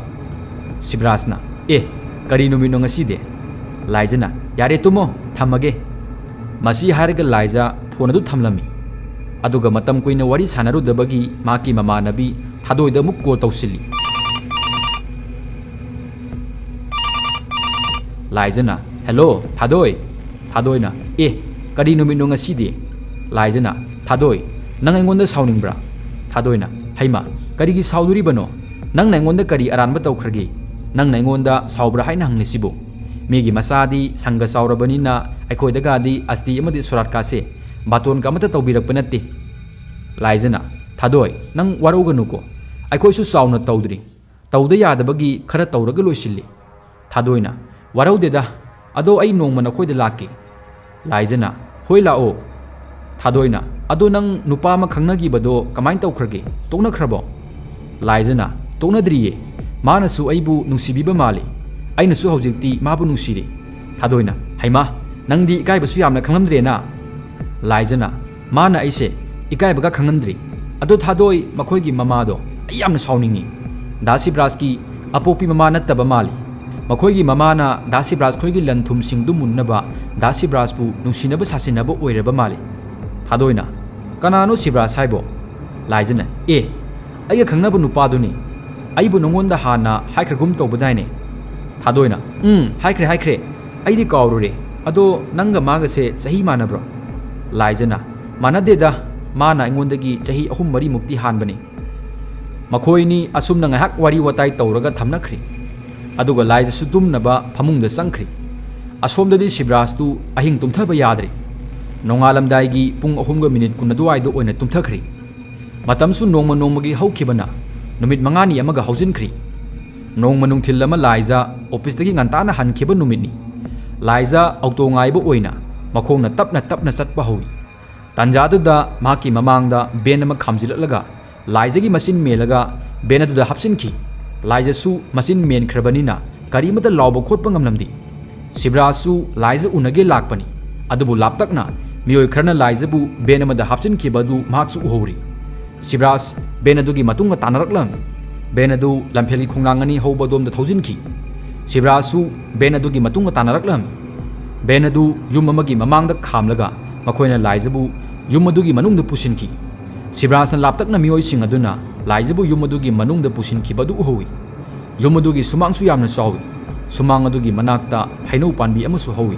ꯁꯤꯕ꯭ꯔꯥꯖꯅ, "ꯑꯦ, ꯀꯔꯤ ꯅꯨꯃꯤꯠꯅꯣ ꯉꯁꯤꯗꯤ?" ꯂꯥꯏꯖꯅ, "ꯌꯥꯔꯦ, ꯇꯨꯝꯃꯣ, ꯊꯝꯃꯒꯦ꯫" ꯃꯁꯤ ꯍꯥꯏꯔꯒ ꯂꯥꯏꯖ ꯐꯣꯟ ꯑꯗꯨ ꯊꯝꯂꯝꯃꯤ꯫ ꯑꯗꯨꯒ ꯃꯇꯝ ꯀꯨꯏꯅ ꯋꯥꯔꯤ ꯁꯥꯟꯅꯔꯨꯗꯕꯒꯤ ꯃꯍꯥꯛꯀꯤ ꯃꯃꯥꯟꯅꯕꯤ ꯊꯥꯗꯣꯏꯗ ꯑꯃꯨꯛ ꯀꯣꯜ ꯇꯧꯁꯤꯜꯂꯤ꯫ ꯂꯥꯏꯖꯅ, "ꯍꯦꯜꯂꯣ, ꯊꯥꯗꯣꯏ꯫" ꯊꯥꯗꯣꯏꯅ, "ꯑꯦ, ꯀꯔꯤ ꯅꯨꯃꯤꯠꯅꯣ ꯉꯁꯤꯗꯤ?" ꯂꯥꯏꯖꯅ, "ꯊꯥꯗꯣꯏ, ꯅꯪ ꯑꯩꯉꯣꯟꯗ ꯁꯥꯎꯅꯤꯡꯕ꯭ꯔꯥ?" ꯊꯥꯗꯣꯏꯅ, "ꯍꯩꯃꯥ, ꯀꯔꯤꯒꯤ ꯁꯥꯎꯗꯣꯔꯤꯕꯅꯣ? ꯅꯪꯅ ꯑꯩꯉꯣꯟꯗ ꯀꯔꯤ ꯑꯔꯥꯟꯕ ꯇꯧꯈ꯭ꯔꯒꯦ? ꯅꯪꯅ ꯑꯩꯉꯣꯟꯗ ꯁꯥꯎꯕ꯭ꯔꯥ ꯍꯥꯏꯅ ꯍꯪꯂꯤꯁꯤꯕꯨ? ꯃꯤꯒꯤ ꯃꯆꯥꯗꯤ ꯁꯪꯒ ꯆꯥꯎꯔꯕꯅꯤꯅ ꯑꯩꯈꯣꯏꯗꯒꯗꯤ ꯑꯁꯇꯤ ꯑꯃꯗꯤ ꯁꯣꯔꯥꯠꯀꯥꯁꯦ ꯕꯥꯇꯣꯟꯒ ꯑꯃꯠꯇ ꯇꯧꯕꯤꯔꯛꯄ ꯅꯠꯇꯦ꯫" ꯂꯥꯏꯖꯅ, "ꯊꯥꯗꯣꯏ, ꯅꯪ ꯋꯥꯔꯧꯒꯅꯨꯀꯣ꯫ ꯑꯩꯈꯣꯏꯁꯨ ꯆꯥꯎꯅ ꯇꯧꯗ꯭ꯔꯤ꯫ ꯇꯧꯗ ꯌꯥꯗꯕꯒꯤ ꯈꯔ ꯇꯧꯔꯒ ꯂꯣꯏꯁꯤꯜꯂꯤ꯫" ꯊꯥꯗꯣꯏꯅ, "ꯋꯥꯔꯧꯗꯦꯗ꯫ ꯑꯗꯣ ꯑꯩ ꯅꯣꯡꯃ ꯅꯈꯣꯏꯗ ꯂꯥꯛꯀꯦ꯫" ꯂꯥꯏꯖꯅ, "ꯍꯣꯏ, ꯂꯥꯛꯑꯣ꯫" ꯊꯥꯗꯣꯏꯅ, "ꯑꯗꯣ ꯅꯪ ꯅꯨꯄꯥ ꯑꯃ ꯈꯪꯅꯈꯤꯕꯗꯣ ꯀꯃꯥꯏꯅ ꯇꯧꯈ꯭ꯔꯒꯦ? ꯇꯣꯛꯅꯈ꯭ꯔꯕꯣ?" ꯂꯥꯏꯖꯅ, "ꯇꯣꯛꯅꯗ꯭ꯔꯤꯌꯦ꯫ ꯃꯥꯅꯁꯨ ꯑꯩꯕꯨ ꯅꯨꯡꯁꯤꯕꯤꯕ ꯃꯥꯜꯂꯤ꯫ ꯑꯩꯅꯁꯨ ꯍꯧꯖꯤꯛꯇꯤ ꯃꯥꯕꯨ ꯅꯨꯡꯁꯤꯔꯦ꯫" ꯊꯥꯗꯣꯏꯅ, "ꯍꯩꯃꯥ, ꯅꯪꯗꯤ ꯏꯀꯥꯏꯕꯁꯨ ꯌꯥꯝꯅ ꯈꯪꯂꯝꯗ꯭ꯔꯦꯅ?" ꯂꯥꯏꯖꯅ, "ꯃꯥꯅ ꯑꯩꯁꯦ ꯏꯀꯥꯏꯕꯒ ꯈꯪꯍꯟꯗ꯭ꯔꯤ꯫ ꯑꯗꯣ ꯊꯥꯗꯣꯏ, ꯃꯈꯣꯏꯒꯤ ꯃꯃꯥꯗꯣ ꯑꯩ ꯌꯥꯝꯅ ꯁꯥꯎꯅꯤꯡꯉꯤ꯫ ꯗꯥ ꯁꯤꯕ꯭ꯔꯥꯖꯀꯤ ꯑꯄꯣꯛꯄꯤ ꯃꯃꯥ ꯅꯠꯇꯕ ꯃꯥꯜꯂꯤ꯫ ꯃꯈꯣꯏꯒꯤ ꯃꯃꯥꯅ ꯗꯥ ꯁꯤꯕ꯭ꯔꯥꯖ ꯈꯣꯏꯒꯤ ꯂꯟ ꯊꯨꯝꯁꯤꯡꯗꯨ ꯃꯨꯟꯅꯕ ꯗꯥ ꯁꯤꯕ꯭ꯔꯥꯖꯄꯨ ꯅꯨꯡꯁꯤꯅꯕ ꯁꯥꯁꯤꯟꯅꯕ ꯑꯣꯏꯔꯕ ꯃꯥꯜꯂꯤ꯫" ꯊꯥꯗꯣꯏꯅ, "ꯀꯅꯥꯅꯣ ꯁꯤꯕ꯭ꯔꯥꯖ ꯍꯥꯏꯕꯣ?" ꯂꯥꯏꯖꯅ, "ꯑꯦ, ꯑꯩꯒ ꯈꯪꯅꯕ ꯅꯨꯄꯥꯗꯨꯅꯤ꯫ ꯑꯩꯕꯨ ꯅꯉꯣꯟꯗ ꯍꯥꯟꯅ ꯍꯥꯏꯈ꯭ꯔꯒꯨꯝ ꯇꯧꯕꯗꯥꯏꯅꯦ?" ꯊꯥꯗꯣꯏꯅ, "ꯎꯝ, ꯍꯥꯏꯈ꯭ꯔꯦ, ꯍꯥꯏꯈ꯭ꯔꯦ꯫ ꯑꯩꯗꯤ ꯀꯥꯎꯔꯨꯔꯦ꯫ ꯑꯗꯣ ꯅꯪꯒ ꯃꯥꯒꯁꯦ ꯆꯍꯤ ꯃꯥꯟꯅꯕ꯭ꯔꯣ?" ꯂꯥꯏꯖꯅ, "ꯃꯥꯟꯅꯗꯦꯗ꯫ ꯃꯥꯅ ꯑꯩꯉꯣꯟꯗꯒꯤ ꯆꯍꯤ ꯑꯍꯨꯝ ꯃꯔꯤꯃꯨꯛꯇꯤ ꯍꯥꯟꯕꯅꯤ꯫" ꯃꯈꯣꯏꯅꯤ ꯑꯁꯨꯝꯅ ꯉꯥꯏꯍꯥꯛ ꯋꯥꯔꯤ ꯋꯥꯇꯥꯏ ꯇꯧꯔꯒ ꯊꯝꯅꯈ꯭ꯔꯦ꯫ ꯑꯗꯨꯒ ꯂꯥꯏꯖꯁꯨ ꯇꯨꯝꯅꯕ ꯐꯃꯨꯡꯗ ꯆꯪꯈ꯭ꯔꯦ꯫ ꯑꯁꯣꯝꯗꯗꯤ ꯁꯤꯕ꯭ꯔꯥꯖꯇꯨ ꯑꯍꯤꯡ ꯇꯨꯝꯊꯕ ꯌꯥꯗ꯭ꯔꯦ꯫ ꯅꯣꯡꯉꯥꯜꯂꯝꯗꯥꯏꯒꯤ ꯄꯨꯡ ꯑꯍꯨꯝꯒ ꯃꯤꯅꯤꯠ ꯀꯨꯟ ꯑꯗꯨꯋꯥꯏꯗ ꯑꯣꯏꯅ ꯇꯨꯝꯊꯈ꯭ꯔꯦ꯫ ꯃꯇꯝꯁꯨ ꯅꯣꯡꯃ ꯅꯣꯡꯃꯒꯤ ꯍꯧꯈꯤꯕꯅ ꯅꯨꯃꯤꯠ ꯃꯉꯥꯅꯤ ꯑꯃꯒ ꯍꯧꯖꯤꯟꯈ꯭ꯔꯦ꯫ ꯅꯣꯡꯃ ꯅꯨꯡꯊꯤꯜ ꯑꯃ ꯂꯥꯏꯖ ꯑꯣꯐꯤꯁꯇꯒꯤ ꯉꯟꯇꯥꯅ ꯍꯟꯈꯤꯕ ꯅꯨꯃꯤꯠꯅꯤ꯫ ꯂꯥꯏꯖ ꯑꯣꯇꯣ ꯉꯥꯏꯕ ꯑꯣꯏꯅ ꯃꯈꯣꯡꯅ ꯇꯞꯅ ꯇꯞꯅ ꯆꯠꯄ ꯍꯧꯏ꯫ ꯇꯥꯟꯖꯥꯗꯨꯗ ꯃꯍꯥꯛꯀꯤ ꯃꯃꯥꯡꯗ ꯚꯦꯟ ꯑꯃ ꯈꯥꯝꯖꯤꯜꯂꯛꯂꯒ ꯂꯥꯏꯖꯒꯤ ꯃꯆꯤꯟ ꯃꯦꯜꯂꯒ ꯚꯦꯟ ꯑꯗꯨꯗ ꯍꯥꯞꯆꯤꯟꯈꯤ꯫ ꯂꯥꯏꯖꯁꯨ ꯃꯆꯤꯟ ꯃꯦꯟꯈ꯭ꯔꯕꯅꯤꯅ ꯀꯔꯤꯃꯇ ꯂꯥꯎꯕ ꯈꯣꯠꯄ ꯉꯝꯂꯝꯗꯦ꯫ ꯁꯤꯕꯔꯥꯖꯁꯨ ꯂꯥꯏꯖ ꯎꯅꯒꯦ ꯂꯥꯛꯄꯅꯤ, ꯑꯗꯨꯕꯨ ꯂꯥꯞꯇꯛꯅ ꯃꯤꯑꯣꯏ ꯈꯔꯅ ꯂꯥꯏꯖꯕꯨ ꯕꯦꯟ ꯑꯃꯗ ꯍꯥꯞꯆꯤꯟꯈꯤꯕ ꯑꯗꯨ ꯃꯍꯥꯛꯁꯨ ꯎꯍꯧꯔꯤ꯫ ꯁꯤꯕꯔꯥꯖ ꯕꯦꯟ ꯑꯗꯨꯒꯤ ꯃꯇꯨꯡꯗ ꯇꯥꯟꯅꯔꯛꯂꯝꯃꯤ꯫ ꯕꯦꯟ ꯑꯗꯨ ꯂꯝꯐꯦꯜꯒꯤ ꯈꯣꯡꯅꯥꯡ ꯑꯅꯤ ꯍꯧꯕ ꯑꯗꯣꯝꯗ ꯊꯧꯖꯤꯟꯈꯤ꯫ ꯁꯤꯕꯔꯥꯖꯁꯨ ꯕꯦꯟ ꯑꯗꯨꯒꯤ ꯃꯇꯨꯡꯗ ꯇꯥꯟꯅꯔꯛꯂꯝꯃꯤ꯫ ꯕꯦꯟ ꯑꯗꯨ ꯌꯨꯝ ꯑꯃꯒꯤ ꯃꯃꯥꯡꯗ ꯈꯥꯝꯂꯒ ꯃꯈꯣꯏꯅ ꯂꯥꯏꯖꯕꯨ ꯌꯨꯝ ꯑꯗꯨꯒꯤ ꯃꯅꯨꯡꯗ ꯄꯨꯁꯤꯟꯈꯤ꯫ ꯁꯤꯕꯔꯥꯖꯅ ꯂꯥꯞꯇꯛꯅ ꯃꯤꯑꯣꯏꯁꯤꯡ ꯑꯗꯨꯅ ꯂꯥꯏꯖꯕꯨ ꯌꯨꯝ ꯑꯗꯨꯒꯤ ꯃꯅꯨꯡꯗ ꯄꯨꯁꯤꯟꯈꯤꯕ ꯑꯗꯨ ꯎꯍꯧꯏ꯫ ꯌꯨꯝ ꯑꯗꯨꯒꯤ ꯁꯨꯃꯥꯡꯁꯨ ꯌꯥꯝꯅ ꯆꯥꯎꯏ꯫ ꯁꯨꯃꯥꯡ ꯑꯗꯨꯒꯤ ꯃꯅꯥꯛꯇ ꯍꯩꯅꯧ ꯄꯥꯝꯕꯤ ꯑꯃꯁꯨ ꯍꯧꯏ꯫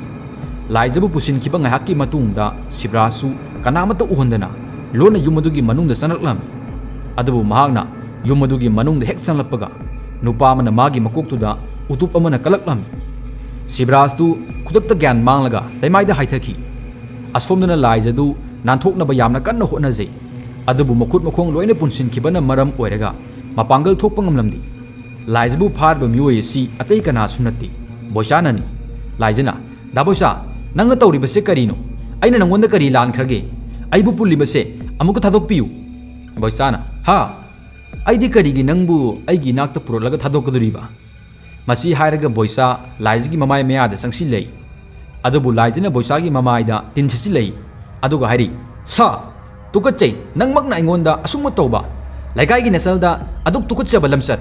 ꯂꯥꯏꯖꯕꯨ ꯄꯨꯁꯤꯟꯈꯤꯕ ꯉꯥꯏꯍꯥꯛꯀꯤ ꯃꯇꯨꯡꯗ ꯁꯤꯕꯔꯥꯖꯁꯨ ꯀꯅꯥꯃꯠꯇ ꯎꯍꯟꯗꯅ ꯂꯣꯟꯅ ꯌꯨꯝ ꯑꯗꯨꯒꯤ ꯃꯅꯨꯡꯗ ꯆꯪꯂꯛꯂꯝꯃꯤ꯫ ꯑꯗꯨꯕꯨ ꯃꯍꯥꯛꯅ ꯌꯨꯝ ꯑꯗꯨꯒꯤ ꯃꯅꯨꯡꯗ ꯍꯦꯛ ꯆꯪꯂꯛꯄꯒ ꯅꯨꯄꯥ ꯑꯃꯅ ꯃꯥꯒꯤ ꯃꯀꯣꯛꯇꯨꯗ ꯎꯇꯨꯞ ꯑꯃꯅ ꯀꯜꯂꯛꯂꯝꯃꯤ꯫ ꯁꯤꯕꯔꯥꯖꯇꯨ ꯈꯨꯗꯛꯇ ꯒ꯭ꯌꯥꯟ ꯃꯥꯡꯂꯒ ꯂꯩꯃꯥꯏꯗ ꯍꯥꯏꯊꯈꯤ꯫ ꯑꯁꯣꯝꯗꯅ ꯂꯥꯏꯖꯗꯨ ꯅꯥꯟꯊꯣꯛꯅꯕ ꯌꯥꯝꯅ ꯀꯟꯅ ꯍꯣꯠꯅꯖꯩ꯫ ꯑꯗꯨꯕꯨ ꯃꯈꯨꯠ ꯃꯈꯣꯡ ꯂꯣꯏꯅ ꯄꯨꯟꯁꯤꯟꯈꯤꯕꯅ ꯃꯔꯝ ꯑꯣꯏꯔꯒ ꯃꯄꯥꯡꯒꯜ ꯊꯣꯛꯄ ꯉꯝꯂꯝꯗꯦ꯫ ꯂꯥꯏꯖꯕꯨ ꯐꯥꯔꯤꯕ ꯃꯤꯑꯣꯏ ꯑꯁꯤ ꯑꯇꯩ ꯀꯅꯥꯁꯨ ꯅꯠꯇꯦ, ꯕꯣꯏꯆꯥꯅꯅꯤ꯫ ꯂꯥꯏꯖꯅ, "ꯗꯥ ꯕꯣꯏꯆꯥ, ꯅꯪꯅ ꯇꯧꯔꯤꯕꯁꯦ ꯀꯔꯤꯅꯣ? ꯑꯩꯅ ꯅꯪꯉꯣꯟꯗ ꯀꯔꯤ ꯂꯥꯟꯈ꯭ꯔꯒꯦ? ꯑꯩꯕꯨ ꯄꯨꯜꯂꯤꯕꯁꯦ ꯑꯃꯨꯛꯀ ꯊꯥꯗꯣꯛꯄꯤꯌꯨ꯫" ꯕꯣꯏꯆꯥꯅ, "ꯍꯥ? ꯑꯩꯗꯤ ꯀꯔꯤꯒꯤ ꯅꯪꯕꯨ ꯑꯩꯒꯤ ꯏꯅꯥꯛꯇ ꯄꯨꯔꯛꯂꯒ ꯊꯥꯗꯣꯛꯀꯗꯣꯔꯤꯕ?" ꯃꯁꯤ ꯍꯥꯏꯔꯒ ꯕꯣꯏꯆꯥ ꯂꯥꯏꯖꯒꯤ ꯃꯃꯥꯏ ꯃꯌꯥꯗ ꯆꯪꯁꯤꯜꯂꯛꯏ꯫ ꯑꯗꯨꯕꯨ ꯂꯥꯏꯖꯅ ꯕꯣꯏꯆꯥꯒꯤ ꯃꯃꯥꯏꯗ ꯇꯤꯟ ꯁꯤꯠꯆꯤꯜꯂꯛꯏ꯫ ꯑꯗꯨꯒ ꯍꯥꯏꯔꯤ, "ꯁꯥ! ꯇꯨꯀꯠꯆꯩ, ꯅꯪꯃꯛꯅ ꯑꯩꯉꯣꯟꯗ ꯑꯁꯨꯝꯕ ꯇꯧꯕ! ꯂꯩꯀꯥꯏꯒꯤ ꯅꯁꯜꯗ ꯑꯗꯨꯛ ꯇꯨꯀꯠꯆꯕ ꯂꯝꯆꯠ!"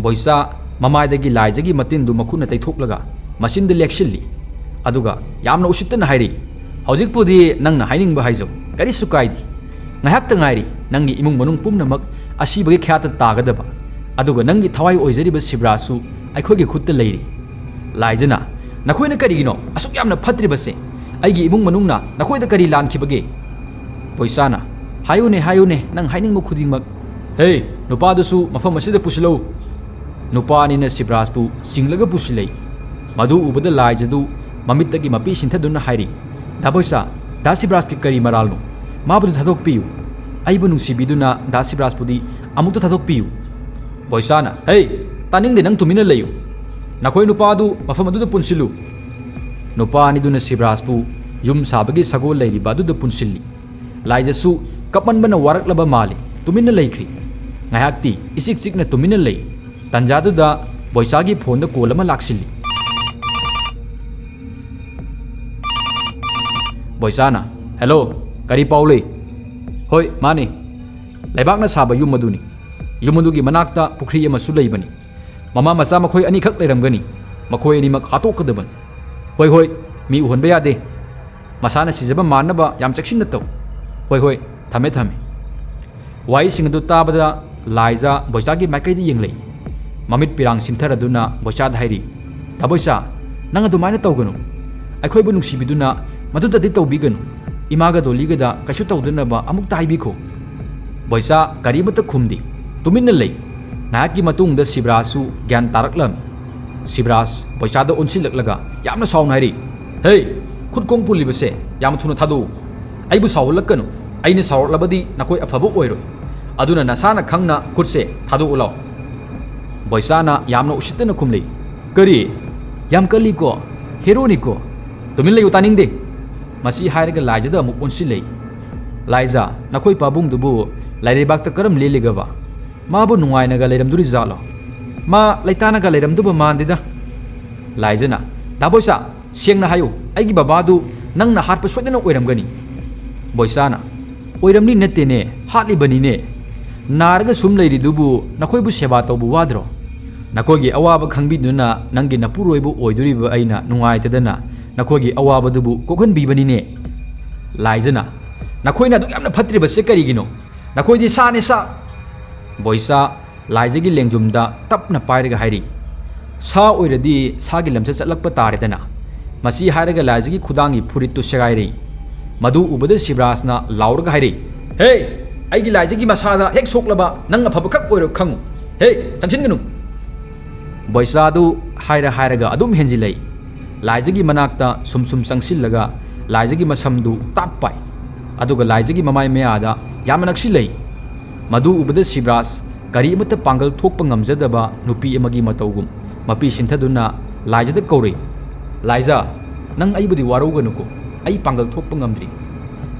ꯕꯣꯏꯆꯥ ꯃꯃꯥꯏꯗꯒꯤ ꯂꯥꯏꯖꯒꯤ ꯃꯇꯤꯟꯗꯨ ꯃꯈꯨꯠꯅ ꯇꯩꯊꯣꯛꯂꯒ ꯃꯆꯤꯟꯗ ꯂꯦꯛꯁꯤꯜꯂꯤ꯫ ꯑꯗꯨꯒ ꯌꯥꯝꯅ ꯎꯁꯤꯠꯇꯅ ꯍꯥꯏꯔꯤ, "ꯍꯧꯖꯤꯛꯄꯨꯗꯤ ꯅꯪꯅ ꯍꯥꯏꯅꯤꯡꯕ ꯍꯥꯏꯖꯧ, ꯀꯔꯤꯁꯨ ꯀꯥꯏꯗꯦ꯫ ꯉꯥꯏꯍꯥꯛꯇ ꯉꯥꯏꯔꯤ, ꯅꯪꯒꯤ ꯏꯃꯨꯡ ꯃꯅꯨꯡ ꯄꯨꯝꯅꯃꯛ ꯑꯁꯤꯕꯒꯤ ꯈ꯭ꯌꯥꯠꯇ ꯇꯥꯒꯗꯕ꯫ ꯑꯗꯨꯒ ꯅꯪꯒꯤ ꯊꯋꯥꯏ ꯑꯣꯏꯖꯔꯤꯕ ꯁꯤꯕ꯭ꯔꯥꯖꯁꯨ ꯑꯩꯈꯣꯏꯒꯤ ꯈꯨꯠꯇ ꯂꯩꯔꯤ꯫" ꯂꯥꯏꯖꯅ, "ꯅꯈꯣꯏꯅ ꯀꯔꯤꯒꯤꯅꯣ ꯑꯁꯨꯛ ꯌꯥꯝꯅ ꯐꯠꯇ꯭ꯔꯤꯕꯁꯦ? ꯑꯩꯒꯤ ꯏꯃꯨꯡ ꯃꯅꯨꯡꯅ ꯅꯈꯣꯏꯗ ꯀꯔꯤ ꯂꯥꯟꯈꯤꯕꯒꯦ?" ꯕꯣꯏꯆꯥꯅ, "ꯍꯥꯏꯌꯨꯅꯦ, ꯍꯥꯏꯌꯨꯅꯦ, ꯅꯪ ꯍꯥꯏꯅꯤꯡꯕ ꯈꯨꯗꯤꯡꯃꯛ꯫ ꯍꯦ, ꯅꯨꯄꯥꯗꯨꯁꯨ ꯃꯐꯝ ꯑꯁꯤꯗ ꯄꯨꯁꯤꯜꯂꯧ꯫" ꯅꯨꯄꯥ ꯑꯅꯤꯅ ꯁꯤꯕ꯭ꯔꯥꯖꯄꯨ ꯆꯤꯡꯂꯒ ꯄꯨꯁꯤꯜꯂꯛꯏ꯫ ꯃꯗꯨ ꯎꯕꯗ ꯂꯥꯏꯖꯗꯨ ꯃꯃꯤꯠꯇꯒꯤ ꯃꯄꯤ ꯁꯤꯟꯊꯗꯨꯅ ꯍꯥꯏꯔꯤ, "ꯗꯥ ꯕꯣꯏꯆꯥ, ꯗꯥ ꯁꯤꯕ꯭ꯔꯥꯖꯀꯤ ꯀꯔꯤ ꯃꯔꯥꯜꯅꯣ? ꯃꯥꯕꯨꯗꯨ ꯊꯥꯗꯣꯛꯄꯤꯌꯨ꯫ ꯑꯩꯕꯨ ꯅꯨꯡꯁꯤꯕꯤꯗꯨꯅ ꯗꯥ ꯁꯤꯕ꯭ꯔꯥꯖꯄꯨꯗꯤ ꯑꯃꯨꯛꯇ ꯊꯥꯗꯣꯛꯄꯤꯌꯨ꯫" ꯕꯣꯏꯆꯥꯅ, "ꯍꯦ, ꯇꯥꯅꯤꯡꯗꯦ, ꯅꯪ ꯇꯨꯃꯤꯟꯅ ꯂꯩꯌꯨ꯫ ꯅꯈꯣꯏ ꯅꯨꯄꯥꯗꯨ ꯃꯐꯝ ꯑꯗꯨꯗ ꯄꯨꯟꯁꯤꯜꯂꯨ꯫" ꯅꯨꯄꯥ ꯑꯅꯤꯗꯨꯅ ꯁꯤꯕ꯭ꯔꯥꯖꯄꯨ ꯌꯨꯝ ꯁꯥꯕꯒꯤ ꯁꯒꯣꯜ ꯂꯩꯔꯤꯕ ꯑꯗꯨꯗ ꯄꯨꯟꯁꯤꯜꯂꯤ꯫ ꯂꯥꯏꯖꯁꯨ ꯀꯞꯃꯟꯕꯅ ꯋꯥꯔꯛꯂꯕ ꯃꯥꯜꯂꯤ, ꯇꯨꯃꯤꯟꯅ ꯂꯩꯈ꯭ꯔꯤ꯫ ꯉꯥꯏꯍꯥꯛꯇꯤ ꯏꯆꯤꯛ ꯆꯤꯛꯅ ꯇꯨꯃꯤꯟꯅ ꯂꯩ꯫ ꯇꯟꯖꯥꯗꯨꯗ ꯕꯣꯏꯆꯥꯒꯤ ꯐꯣꯟꯗ ꯀꯣꯜ ꯑꯃ ꯂꯥꯛꯁꯤꯜꯂꯤ꯫ ꯕꯣꯏꯆꯥꯅ, "ꯍꯦꯜꯂꯣ, ꯀꯔꯤ ꯄꯥꯎ ꯂꯩ?" "ꯍꯣꯏ, ꯃꯥꯅꯤ꯫ ꯂꯩꯕꯥꯛꯅ ꯁꯥꯕ ꯌꯨꯝ ꯑꯗꯨꯅꯤ꯫ ꯌꯨꯝ ꯑꯗꯨꯒꯤ ꯃꯅꯥꯛꯇ ꯄꯨꯈ꯭ꯔꯤ ꯑꯃꯁꯨ ꯂꯩꯕꯅꯤ꯫ ꯃꯃꯥ ꯃꯆꯥ ꯃꯈꯣꯏ ꯑꯅꯤꯈꯛ ꯂꯩꯔꯝꯒꯅꯤ꯫ ꯃꯈꯣꯏ ꯑꯅꯤꯃꯛ ꯍꯥꯠꯇꯣꯛꯀꯗꯕꯅꯤ꯫" "ꯍꯣꯏ, ꯍꯣꯏ, ꯃꯤ ꯎꯍꯟꯕ ꯌꯥꯗꯦ꯫ ꯃꯁꯥꯅ ꯁꯤꯖꯕ ꯃꯥꯟꯅꯕ ꯌꯥꯝ ꯆꯦꯛꯁꯤꯟꯅ ꯇꯧ꯫" "ꯍꯣꯏ, ꯍꯣꯏ, ꯊꯝꯃꯦ, ꯊꯝꯃꯦ꯫" ꯋꯥꯍꯩꯁꯤꯡ ꯑꯗꯨ ꯇꯥꯕꯗ ꯂꯥꯏꯖꯥ ꯕꯣꯏꯆꯥꯒꯤ ꯃꯥꯏꯀꯩꯗ ꯌꯦꯡꯂꯛꯏ꯫ ꯃꯃꯤꯠ ꯄꯤꯔꯥꯡ ꯁꯤꯟꯊꯔꯗꯨꯅ ꯕꯣꯏꯆꯥꯗ ꯍꯥꯏꯔꯤ, "ꯗꯥ ꯕꯣꯏꯆꯥ, ꯅꯪ ꯑꯗꯨꯃꯥꯏꯅ ꯇꯧꯒꯅꯨ꯫ ꯑꯩꯈꯣꯏꯕꯨ ꯅꯨꯡꯁꯤꯕꯤꯗꯨꯅ ꯃꯗꯨꯗꯗꯤ ꯇꯧꯕꯤꯒꯅꯨ꯫ ꯏꯃꯥꯒ ꯗꯣꯂꯤꯒꯗ ꯀꯩꯁꯨ ꯇꯧꯗꯅꯕ ꯑꯃꯨꯛꯇ ꯍꯥꯏꯕꯤꯈꯣ꯫" ꯕꯣꯏꯆꯥ ꯀꯔꯤꯃꯠꯇ ꯈꯨꯝꯗꯦ, ꯇꯨꯃꯤꯟꯅ ꯂꯩ꯫ ꯉꯥꯏꯍꯥꯛꯀꯤ ꯃꯇꯨꯡꯗ ꯁꯤꯕꯔꯥꯖꯁꯨ ꯒ꯭ꯌꯥꯟ ꯇꯥꯔꯛꯂꯝꯃꯤ꯫ ꯁꯤꯕꯔꯥꯖ ꯕꯣꯏꯆꯥꯗ ꯑꯣꯟꯁꯤꯜꯂꯛꯂꯒ ꯌꯥꯝꯅ ꯁꯥꯎꯅ ꯍꯥꯏꯔꯤ, "ꯍꯦ, ꯈꯨꯠ ꯈꯣꯡ ꯄꯨꯜꯂꯤꯕꯁꯦ ꯌꯥꯝ ꯊꯨꯅ ꯊꯥꯗꯣꯛꯎ꯫ ꯑꯩꯕꯨ ꯁꯥꯎꯍꯜꯂꯛꯀꯅꯨ꯫ ꯑꯩꯅ ꯁꯥꯎꯔꯛꯂꯕꯗꯤ ꯅꯈꯣꯏ ꯑꯐꯕ ꯑꯣꯏꯔꯣꯏ꯫ ꯑꯗꯨꯅ ꯅꯁꯥꯅ ꯈꯪꯅ ꯈꯨꯠꯁꯦ ꯊꯥꯗꯣꯛꯎ ꯂꯥꯎ꯫" ꯕꯣꯏꯆꯥꯅ ꯌꯥꯝꯅ ꯎꯁꯤꯠꯇꯅ ꯈꯨꯝꯂꯛꯏ, "ꯀꯔꯤ? ꯌꯥꯝ ꯀꯜꯂꯤꯀꯣ, ꯍꯦꯔꯣꯅꯤꯀꯣ꯫ ꯇꯨꯃꯤꯟ ꯂꯩꯌꯨ, ꯇꯥꯅꯤꯡꯗꯦ꯫" ꯃꯁꯤ ꯍꯥꯏꯔꯒ ꯂꯥꯏꯖꯗ ꯑꯃꯨꯛ ꯑꯣꯟꯁꯤꯜꯂꯛꯏ꯫ "ꯂꯥꯏꯖ, ꯅꯈꯣꯏ ꯄꯥꯕꯨꯡꯗꯨꯕꯨ ꯂꯥꯏꯔꯩꯕꯥꯛꯇ ꯀꯔꯝ ꯂꯦꯜꯂꯤꯒꯕ? ꯃꯥꯕꯨ ꯅꯨꯡꯉꯥꯏꯅꯒ ꯂꯩꯔꯝꯗꯣꯔꯤꯖꯥꯠꯂꯣ? ꯃꯥ ꯂꯩꯇꯥꯅꯒ ꯂꯩꯔꯝꯗꯨꯕ ꯃꯥꯟꯗꯦꯗ꯫" ꯂꯥꯏꯖꯅ, "ꯗꯥ ꯕꯣꯏꯆꯥ, ꯁꯦꯡꯅ ꯍꯥꯏꯌꯨ, ꯑꯩꯒꯤ ꯕꯕꯥꯗꯨ ꯅꯪꯅ ꯍꯥꯠꯄ ꯁꯣꯏꯗꯅ ꯑꯣꯏꯔꯝꯒꯅꯤ꯫" ꯕꯣꯏꯆꯥꯅ, "ꯑꯣꯏꯔꯝꯅꯤ ꯅꯠꯇꯦꯅꯦ, ꯍꯥꯠꯂꯤꯕꯅꯤꯅꯦ꯫ ꯅꯥꯔꯒ ꯁꯨꯝ ꯂꯩꯔꯤꯗꯨꯕꯨ ꯅꯈꯣꯏꯕꯨ ꯁꯦꯕꯥ ꯇꯧꯕ ꯋꯥꯗ꯭ꯔꯣ? ꯅꯈꯣꯏꯒꯤ ꯑꯋꯥꯕ ꯈꯪꯕꯤꯗꯨꯅ ꯅꯪꯒꯤ ꯅꯄꯨꯔꯣꯏꯕ ꯑꯣꯏꯗꯣꯔꯤꯕ ꯑꯩꯅ ꯅꯨꯡꯉꯥꯏꯇꯗꯅ ꯅꯈꯣꯏꯒꯤ ꯑꯋꯥꯕꯗꯨꯕꯨ ꯀꯣꯛꯍꯟꯕꯤꯕꯅꯤꯅꯦ꯫" ꯂꯥꯏꯖꯅ, "ꯅꯈꯣꯏꯅ ꯑꯗꯨꯛ ꯌꯥꯝꯅ ꯐꯠꯇ꯭ꯔꯤꯕꯁꯦ ꯀꯔꯤꯒꯤꯅꯣ? ꯅꯈꯣꯏꯗꯤ ꯁꯥꯅꯦ, ꯁꯥ!" ꯕꯣꯏꯆꯥ ꯂꯥꯏꯖꯒꯤ ꯂꯦꯡꯖꯨꯝꯗ ꯇꯞꯅ ꯄꯥꯏꯔꯒ ꯍꯥꯏꯔꯤ, "ꯁꯥ ꯑꯣꯏꯔꯗꯤ ꯁꯥꯒꯤ ꯂꯝꯆꯠ ꯆꯠꯂꯛꯄ ꯇꯥꯔꯦꯗꯅ꯫" ꯃꯁꯤ ꯍꯥꯏꯔꯒ ꯂꯥꯏꯖꯒꯤ ꯈꯨꯗꯥꯡꯒꯤ ꯐꯨꯔꯤꯠꯇꯨ ꯁꯦꯒꯥꯏꯔꯤ꯫ ꯃꯗꯨ ꯎꯕꯗ ꯁꯤꯕꯔꯥꯖꯅ ꯂꯥꯎꯔꯒ ꯍꯥꯏꯔꯤ, "ꯍꯦ! ꯑꯩꯒꯤ ꯂꯥꯏꯖꯒꯤ ꯃꯁꯥꯗ ꯍꯦꯛ ꯁꯣꯛꯂꯕ ꯅꯪ ꯑꯐꯕꯈꯛ ꯑꯣꯏꯔꯣꯏ ꯈꯪꯉꯨ꯫ ꯍꯦ! ꯆꯪꯁꯤꯟꯒꯅꯨ!" ꯕꯣꯏꯆꯥꯗꯨ ꯍꯥꯏꯔ ꯍꯥꯏꯔꯒ ꯑꯗꯨꯝ ꯍꯦꯟꯖꯤꯜꯂꯛꯏ꯫ ꯂꯥꯏꯖꯒꯤ ꯃꯅꯥꯛꯇ ꯁꯨꯝ ꯁꯨꯝ ꯆꯪꯁꯤꯜꯂꯒ ꯂꯥꯏꯖꯒꯤ ꯃꯁꯝꯗꯨ ꯇꯥꯞ ꯄꯥꯏ꯫ ꯑꯗꯨꯒ ꯂꯥꯏꯖꯒꯤ ꯃꯃꯥꯏ ꯃꯌꯥꯗ ꯌꯥꯝꯅ ꯅꯛꯁꯤꯜꯂꯛꯏ꯫ ꯃꯗꯨ ꯎꯕꯗ ꯁꯤꯕꯔꯥꯖ ꯀꯔꯤ ꯑꯃꯠꯇ ꯄꯥꯡꯒꯜ ꯊꯣꯛꯄ ꯉꯝꯖꯗꯕ ꯅꯨꯄꯤ ꯑꯃꯒꯤ ꯃꯇꯧꯒꯨꯝ ꯃꯄꯤ ꯁꯤꯟꯊꯗꯨꯅ ꯂꯥꯏꯖꯗ ꯀꯧꯔꯛꯏ, "ꯂꯥꯏꯖ, ꯅꯪ ꯑꯩꯕꯨꯗꯤ ꯋꯥꯔꯧꯒꯅꯨꯀꯣ, ꯑꯩ ꯄꯥꯡꯒꯜ ꯊꯣꯛꯄ ꯉꯝꯗ꯭ꯔꯤ꯫"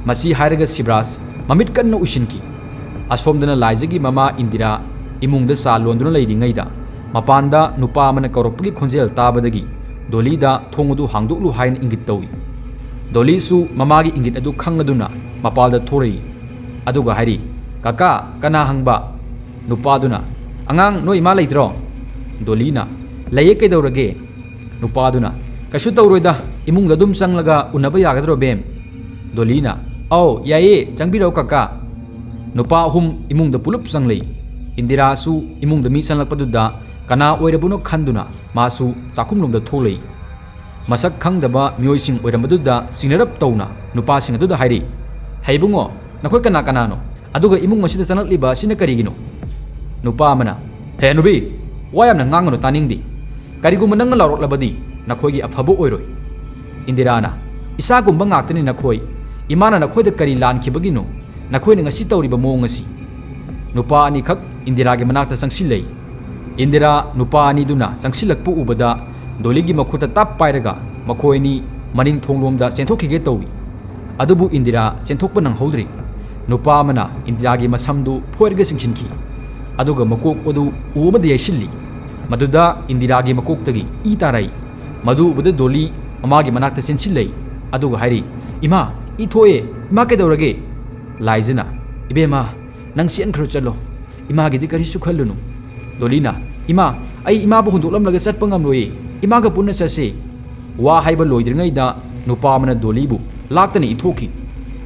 ꯃꯁꯤ ꯍꯥꯏꯔꯒ ꯁꯤꯕꯔꯥꯖ ꯃꯃꯤꯠ ꯀꯟꯅ ꯎꯏꯁꯤꯟꯈꯤ꯫ ꯑꯁꯣꯝꯗꯅ ꯂꯥꯏꯖꯒꯤ ꯃꯃꯥ ꯏꯟꯗꯤꯔꯥ ꯏꯃꯨꯡꯗ ꯆꯥ ꯂꯣꯟꯗꯨꯅ ꯂꯩꯔꯤꯉꯩꯗ ꯃꯄꯥꯟꯗ ꯅꯨꯄꯥ ꯑꯃꯅ ꯀꯧꯔꯛꯄꯒꯤ ꯈꯣꯟꯖꯦꯜ ꯇꯥꯕꯗꯒꯤ ꯗꯣꯂꯤꯗ "ꯊꯣꯡ ꯑꯗꯨ ꯍꯥꯡꯗꯣꯛꯂꯨ" ꯍꯥꯏꯅ ꯏꯪꯒꯤꯠ ꯇꯧꯏ꯫ ꯗꯣꯂꯤꯁꯨ ꯃꯃꯥꯒꯤ ꯏꯪꯒꯤꯠ ꯑꯗꯨ ꯈꯪꯂꯗꯨꯅ ꯃꯄꯥꯜꯗ ꯊꯣꯔꯛꯏ꯫ ꯑꯗꯨꯒ ꯍꯥꯏꯔꯤ, "ꯀꯀꯥ, ꯀꯅꯥ ꯍꯪꯕ?" ꯅꯨꯄꯥꯗꯨꯅ, "ꯑꯉꯥꯡ, ꯅꯣꯏ ꯏꯃꯥ ꯂꯩꯇ꯭ꯔꯣ?" ꯗꯣꯂꯤꯅ, "ꯂꯩꯌꯦ, ꯀꯩꯗꯧꯔꯒꯦ?" ꯅꯨꯄꯥꯗꯨꯅ, "ꯀꯩꯁꯨ ꯇꯧꯔꯣꯏꯗ, ꯏꯃꯨꯡꯗ ꯑꯗꯨꯝ ꯆꯪꯂꯒ ꯎꯅꯕ ꯌꯥꯒꯗ꯭ꯔꯣ, ꯕꯦꯝ?" ꯗꯣꯂꯤꯅ, "ꯑꯧ, ꯌꯥꯏꯌꯦ, ꯆꯪꯕꯤꯔꯛꯑꯣ, ꯀꯀꯥ꯫" ꯅꯨꯄꯥ ꯑꯍꯨꯝ ꯏꯃꯨꯡꯗ ꯄꯨꯂꯞ ꯆꯪꯂꯛꯏ꯫ ꯏꯟꯗꯤꯔꯥꯁꯨ ꯏꯃꯨꯡꯗ ꯃꯤ ꯆꯪꯂꯛꯄꯗꯨꯗ ꯀꯅꯥ ꯑꯣꯏꯔꯕꯅꯣ ꯈꯟꯗꯨꯅ ꯃꯥꯁꯨ ꯆꯥꯛꯈꯨꯝꯂꯣꯝꯗ ꯊꯣꯛꯂꯛꯏ꯫ ꯃꯁꯛ ꯈꯪꯗꯕ ꯃꯤꯑꯣꯏꯁꯤꯡ ꯑꯣꯏꯔꯝꯕꯗꯨꯗ ꯆꯤꯡꯅꯔꯞ ꯇꯧꯅ ꯅꯨꯄꯥꯁꯤꯡ ꯑꯗꯨꯗ ꯍꯥꯏꯔꯤ, "ꯍꯩꯕꯨꯡꯉꯣ, ꯅꯈꯣꯏ ꯀꯅꯥ ꯀꯅꯥꯅꯣ? ꯑꯗꯨꯒ ꯏꯃꯨꯡ ꯑꯁꯤꯗ ꯆꯪꯂꯛꯂꯤꯕ ꯑꯁꯤꯅ ꯀꯔꯤꯒꯤꯅꯣ?" ꯅꯨꯄꯥ ꯑꯃꯅ, "ꯍꯦ ꯍꯅꯨꯕꯤ, ꯋꯥ ꯌꯥꯝꯅ ꯉꯥꯡꯒꯅꯨ, ꯇꯥꯅꯤꯡꯗꯦ꯫ ꯀꯔꯤꯒꯨꯝꯕ ꯅꯪꯅ ꯂꯥꯎꯔꯛꯂꯕꯗꯤ ꯅꯈꯣꯏꯒꯤ ꯑꯐꯕ ꯑꯣꯏꯔꯣꯏ꯫" ꯏꯟꯗꯤꯔꯥꯅ, "ꯏꯆꯥꯒꯨꯝꯕ ꯉꯥꯛꯇꯅꯤ ꯅꯈꯣꯏ꯫ ꯏꯃꯥꯅ ꯅꯈꯣꯏꯗ ꯀꯔꯤ ꯂꯥꯟꯈꯤꯕꯒꯤꯅꯣ ꯅꯈꯣꯏꯅ ꯉꯁꯤ ꯇꯧꯔꯤꯕ ꯃꯑꯣꯡ ꯑꯁꯤ?" ꯅꯨꯄꯥ ꯑꯅꯤꯈꯛ ꯏꯟꯗꯤꯔꯥꯒꯤ ꯃꯅꯥꯛꯇ ꯆꯪꯁꯤꯜꯂꯛꯏ꯫ ꯏꯟꯗꯤꯔꯥ ꯅꯨꯄꯥ ꯑꯅꯤꯗꯨꯅ ꯆꯪꯁꯤꯜꯂꯛꯄ ꯎꯕꯗ ꯗꯣꯂꯤꯒꯤ ꯃꯈꯨꯠꯇ ꯇꯞ ꯄꯥꯏꯔꯒ ꯃꯈꯣꯏ ꯑꯅꯤ ꯃꯅꯤꯡ ꯊꯣꯡꯂꯣꯝꯗ ꯆꯦꯟꯊꯣꯛꯈꯤꯒꯦ ꯇꯧꯏ꯫ ꯑꯗꯨꯕꯨ ꯏꯟꯗꯤꯔꯥ ꯆꯦꯟꯊꯣꯛꯄ ꯅꯪꯍꯧꯗ꯭ꯔꯤ꯫ ꯅꯨꯄꯥ ꯑꯃꯅ ꯏꯟꯗꯤꯔꯥꯒꯤ ꯃꯁꯝꯗꯨ ꯐꯣꯏꯔꯒ ꯆꯤꯡꯁꯤꯟꯈꯤ꯫ ꯑꯗꯨꯒ ꯃꯀꯣꯛ ꯑꯗꯨ ꯎ ꯑꯃꯗ ꯌꯩꯁꯤꯜꯂꯤ꯫ ꯃꯗꯨꯗ ꯏꯟꯗꯤꯔꯥꯒꯤ ꯃꯀꯣꯛꯇꯒꯤ ꯏ ꯇꯥꯔꯛꯏ꯫ ꯃꯗꯨ ꯎꯕꯗ ꯗꯣꯂꯤ ꯃꯃꯥꯒꯤ ꯃꯅꯥꯛꯇ ꯆꯦꯟꯁꯤꯜꯂꯛꯏ꯫ ꯑꯗꯨꯒ ꯍꯥꯏꯔꯤ, "ꯏꯃꯥ, ꯏ ꯊꯣꯛꯑꯦ꯫ ꯏꯃꯥ, ꯀꯩꯗꯧꯔꯒꯦ?" ꯂꯥꯏꯖꯅ, "ꯏꯕꯦꯝꯃ, ꯅꯪ ꯆꯦꯟꯈ꯭ꯔꯣ, ꯆꯠꯂꯣ꯫ ꯏꯃꯥꯒꯤꯗꯤ ꯀꯔꯤꯁꯨ ꯈꯜꯂꯨꯅꯨ꯫" ꯗꯣꯂꯤꯅ, "ꯏꯃꯥ, ꯑꯩ ꯏꯃꯥꯕꯨ ꯍꯨꯟꯗꯣꯛꯂꯝꯂꯒ ꯆꯠꯄ ꯉꯝꯂꯣꯏꯌꯦ꯫ ꯏꯃꯥꯒ ꯄꯨꯟꯅ ꯆꯠꯁꯦ꯫" ꯋꯥ ꯍꯥꯏꯕ ꯂꯣꯏꯗ꯭ꯔꯤꯉꯩꯗ ꯅꯨꯄꯥ ꯑꯃꯅ ꯗꯣꯂꯤꯕꯨ ꯂꯥꯛꯇꯅ ꯏꯊꯣꯛꯈꯤ꯫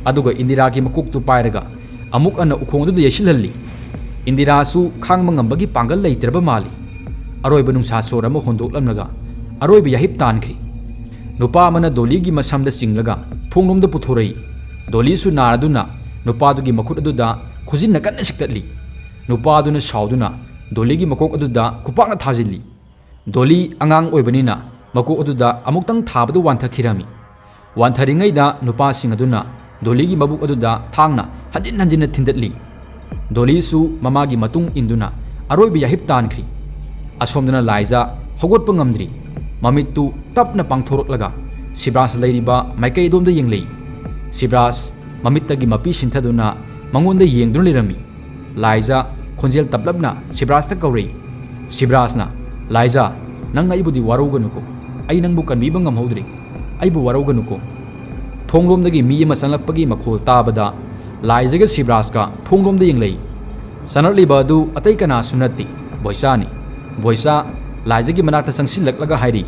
ꯑꯗꯨꯒ ꯏꯟꯗꯤꯔꯥꯒꯤ ꯃꯀꯣꯛꯇꯨ ꯄꯥꯏꯔꯒ ꯑꯃꯨꯛ ꯍꯟꯅ ꯎꯈꯣꯡ ꯑꯗꯨꯗ ꯌꯩꯁꯤꯜꯍꯜꯂꯤ꯫ ꯏꯟꯗꯤꯔꯥꯁꯨ ꯈꯥꯡꯕ ꯉꯝꯕꯒꯤ ꯄꯥꯡꯒꯜ ꯂꯩꯇ꯭ꯔꯕ ꯃꯥꯜꯂꯤ꯫ ꯑꯔꯣꯏꯕ ꯅꯨꯡꯁꯥ ꯁꯣꯔ ꯑꯃ ꯍꯣꯟꯗꯣꯛꯂꯝꯂꯒ ꯑꯔꯣꯏꯕ ꯌꯥꯍꯤꯞ ꯇꯥꯟꯈ꯭ꯔꯤ꯫ ꯅꯨꯄꯥ ꯑꯃꯅ ꯗꯣꯂꯤꯒꯤ ꯃꯁꯝꯗ ꯆꯤꯡꯂꯒ ꯊꯣꯡꯂꯣꯝꯗ ꯄꯨꯊꯣꯔꯛꯏ꯫ ꯗꯣꯂꯤꯁꯨ ꯅꯥꯔꯗꯨꯅ ꯅꯨꯄꯥꯗꯨꯒꯤ ꯃꯈꯨꯠ ꯑꯗꯨꯗ ꯈꯨꯖꯤꯟꯅ ꯀꯟꯅ ꯁꯤꯛꯇꯠꯂꯤ꯫ ꯅꯨꯄꯥꯗꯨꯅ ꯁꯥꯎꯗꯨꯅ ꯗꯣꯂꯤꯒꯤ ꯃꯀꯣꯛ ꯑꯗꯨꯗ ꯈꯨꯄꯥꯛꯅ ꯊꯥꯖꯤꯜꯂꯤ꯫ ꯗꯣꯂꯤ ꯑꯉꯥꯡ ꯑꯣꯏꯕꯅꯤꯅ ꯃꯀꯣꯛ ꯑꯗꯨꯗ ꯑꯃꯨꯛꯇꯪ ꯊꯥꯕꯗ ꯋꯥꯟꯊꯈꯤꯔꯝꯃꯤ꯫ ꯋꯥꯟꯊꯔꯤꯉꯩꯗ ꯅꯨꯄꯥꯁꯤꯡ ꯑꯗꯨꯅ ꯗꯣꯂꯤꯒꯤ ꯃꯕꯨꯛ ꯑꯗꯨꯗ ꯊꯥꯡꯅ ꯍꯟꯖꯤꯟ ꯍꯟꯖꯤꯟꯅ ꯊꯤꯟꯗꯠꯂꯤ꯫ ꯗꯣꯂꯤꯁꯨ ꯃꯃꯥꯒꯤ ꯃꯇꯨꯡ ꯏꯟꯗꯨꯅ ꯑꯔꯣꯏꯕ ꯌꯥꯍꯤꯞ ꯇꯥꯟꯈ꯭ꯔꯤ꯫ ꯑꯁꯣꯝꯗꯅ ꯂꯥꯏꯖꯥ ꯍꯧꯒꯠꯄ ꯉꯝꯗ꯭ꯔꯤ꯫ ꯃꯃꯤꯠꯇꯨ ꯇꯞꯅ ꯄꯥꯡꯊꯣꯔꯛꯂꯒ ꯁꯤꯕ꯭ꯔꯥꯖ ꯂꯩꯔꯤꯕ ꯃꯥꯏꯀꯩ ꯑꯗꯣꯝꯗ ꯌꯦꯡꯂꯛꯏ꯫ ꯁꯤꯕ꯭ꯔꯥꯖ ꯃꯃꯤꯠꯇꯒꯤ ꯃꯄꯤ ꯁꯤꯟꯊꯗꯨꯅ ꯃꯉꯣꯟꯗ ꯌꯦꯡꯗꯨꯅ ꯂꯩꯔꯝꯃꯤ꯫ ꯂꯥꯏꯖꯥ ꯈꯣꯟꯖꯦꯜ ꯇꯞꯂꯞꯅ ꯁꯤꯕ꯭ꯔꯥꯖꯇ ꯀꯧꯔꯛꯏ꯫ ꯁꯤꯕ꯭ꯔꯥꯖꯅ, "ꯂꯥꯏꯖꯥ, ꯅꯪ ꯑꯩꯕꯨꯗꯤ ꯋꯥꯔꯧꯒꯅꯨꯀꯣ꯫ ꯑꯩ ꯅꯪꯕꯨ ꯀꯟꯕꯤꯕ ꯉꯝꯍꯧꯗ꯭ꯔꯤ꯫ ꯑꯩꯕꯨ ꯋꯥꯔꯧꯒꯅꯨꯀꯣ"꯫ ꯊꯣꯡꯂꯣꯝꯗꯒꯤ ꯃꯤ ꯑꯃ ꯆꯪꯂꯛꯄꯒꯤ ꯃꯈꯣꯜ ꯇꯥꯕꯗ ꯂꯥꯏꯖꯒ ꯁꯤꯕ꯭ꯔꯥꯖꯀ ꯊꯣꯡꯂꯣꯝꯗ ꯌꯦꯡꯂꯛꯏ꯫ ꯆꯪꯂꯛꯂꯤꯕ ꯑꯗꯨ ꯑꯇꯩ ꯀꯅꯥꯁꯨ ꯅꯠꯇꯦ, ꯕꯣꯏꯆꯥꯅꯤ꯫ ꯕꯣꯏꯆꯥ ꯂꯥꯏꯖꯒꯤ ꯃꯅꯥꯛꯇ ꯆꯪꯁꯤꯜꯂꯛꯂꯒ ꯍꯥꯏꯔꯤ,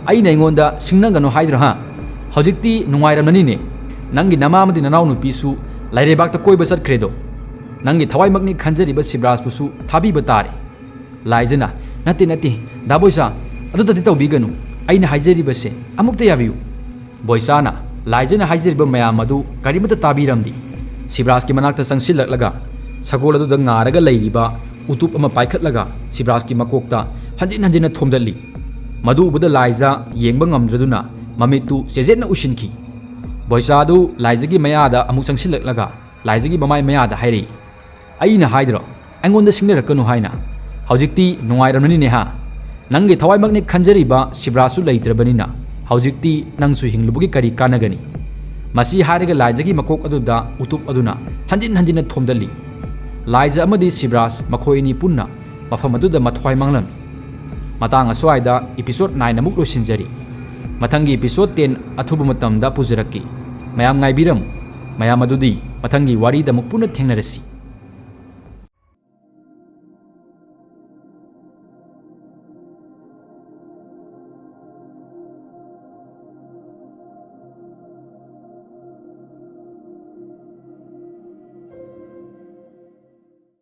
"ꯑꯩꯅ ꯑꯩꯉꯣꯟꯗ ꯁꯤꯡꯅꯒꯅꯨ ꯍꯥꯏꯗ꯭ꯔꯣ ꯍꯥ? ꯍꯧꯖꯤꯛꯇꯤ ꯅꯨꯡꯉꯥꯏꯔꯝꯂꯅꯤꯅꯦ꯫ ꯅꯪꯒꯤ ꯅꯃꯥ ꯑꯃꯗꯤ ꯅꯅꯥꯎꯅꯨꯄꯤꯁꯨ ꯂꯩꯔꯩꯕꯥꯛꯇ ꯀꯣꯏꯕ ꯆꯠꯈ꯭ꯔꯦꯗꯣ꯫ ꯅꯪꯒꯤ ꯊꯋꯥꯏꯃꯛꯅꯤ ꯈꯟꯖꯔꯤꯕ ꯁꯤꯕ꯭ꯔꯥꯖꯄꯨꯁꯨ ꯊꯥꯕꯤꯕ ꯇꯥꯔꯦ"꯫ ꯂꯥꯏꯖꯅ, "ꯅꯠꯇꯦ, ꯅꯠꯇꯦ, ꯗꯥ ꯕꯣꯏꯆꯥ, ꯑꯗꯨꯇꯗꯤ ꯇꯧꯕꯤꯒꯅꯨ꯫ ꯑꯩꯅ ꯍꯥꯏꯖꯔꯤꯕꯁꯦ ꯑꯃꯨꯛꯇ ꯌꯥꯕꯤꯌꯨ"꯫ ꯕꯣꯏꯆꯥꯅ ꯂꯥꯏꯖꯅ ꯍꯥꯏꯖꯔꯤꯕ ꯃꯌꯥꯝ ꯑꯗꯨ ꯀꯔꯤꯃꯠꯇ ꯇꯥꯕꯤꯔꯝꯗꯦ꯫ ꯁꯤꯕ꯭ꯔꯥꯖꯀꯤ ꯃꯅꯥꯛꯇ ꯆꯪꯁꯤꯜꯂꯛꯂꯒ ꯁꯒꯣꯜ ꯑꯗꯨꯗ ꯉꯥꯔꯒ ꯂꯩꯔꯤꯕ ꯎꯇꯨꯞ ꯑꯃ ꯄꯥꯏꯈꯠꯂꯒ ꯁꯤꯕ꯭ꯔꯥꯖꯀꯤ ꯃꯀꯣꯛꯇ ꯍꯟꯖꯤꯟ ꯍꯟꯖꯤꯟꯅ ꯊꯣꯝꯗꯠꯂꯤ꯫ ꯃꯗꯨ ꯎꯕꯗ ꯂꯥꯏꯖ ꯌꯦꯡꯕ ꯉꯝꯗ꯭ꯔꯗꯨꯅ ꯃꯃꯤꯠꯇꯨ ꯆꯦꯖꯦꯠꯅ ꯎꯏꯁꯤꯟꯈꯤ꯫ ꯕꯣꯏꯆꯥꯗꯨ ꯂꯥꯏꯖꯒꯤ ꯃꯌꯥꯗ ꯑꯃꯨꯛ ꯆꯪꯁꯤꯜꯂꯛꯂꯒ ꯂꯥꯏꯖꯒꯤ ꯃꯃꯥꯏ ꯃꯌꯥꯗ ꯍꯥꯏꯔꯛꯏ, "ꯑꯩꯅ ꯍꯥꯏꯗ꯭ꯔꯣ ꯑꯩꯉꯣꯟꯗ ꯁꯤꯡꯅꯔꯛꯀꯅꯨ ꯍꯥꯏꯅ? ꯍꯧꯖꯤꯛꯇꯤ ꯅꯨꯡꯉꯥꯏꯔꯝꯂꯅꯤꯅꯦ ꯍꯥ? ꯅꯪꯒꯤ ꯊꯋꯥꯏꯃꯛꯅꯤ ꯈꯟꯖꯔꯤꯕ ꯁꯤꯕ꯭ꯔꯥꯖꯁꯨ ꯂꯩꯇ꯭ꯔꯕꯅꯤꯅ ꯍꯧꯖꯤꯛꯇꯤ ꯅꯪꯁꯨ ꯍꯤꯡꯂꯨꯕꯒꯤ ꯀꯔꯤ ꯀꯥꯟꯅꯒꯅꯤ?" ꯃꯁꯤ ꯍꯥꯏꯔꯒ ꯂꯥꯏꯖꯒꯤ ꯃꯀꯣꯛ ꯑꯗꯨꯗ ꯎꯇꯨꯞ ꯑꯗꯨꯅ ꯍꯟꯖꯤꯟ ꯍꯟꯖꯤꯟꯅ ꯊꯣꯝꯗꯠꯂꯤ꯫ ꯂꯥꯏꯖ ꯑꯃꯗꯤ ꯁꯤꯕ꯭ꯔꯥꯖ ꯃꯈꯣꯏ ꯑꯅꯤ ꯄꯨꯟꯅ ꯃꯐꯝ ꯑꯗꯨꯗ ꯃꯊ꯭ꯋꯥꯏ ꯃꯥꯡꯂꯝꯃꯤ꯫ ꯃꯇꯥꯡ ꯑꯁ꯭ꯋꯥꯏꯗ episode nine ꯑꯃꯨꯛ ꯂꯣꯏꯁꯤꯟꯖꯔꯤ꯫ ꯃꯊꯪꯒꯤ episode ten ꯑꯊꯨꯕ ꯃꯇꯝꯗ ꯄꯨꯖꯔꯛꯀꯦ꯫ ꯃꯌꯥꯝ ꯉꯥꯏꯕꯤꯔꯝꯃꯨ꯫ ꯃꯌꯥꯝ ꯑꯗꯨꯗꯤ ꯃꯊꯪꯒꯤ ꯋꯥꯔꯤꯗ ꯑꯃꯨꯛ ꯄꯨꯟꯅ ꯊꯦꯡꯅꯔꯁꯤ꯫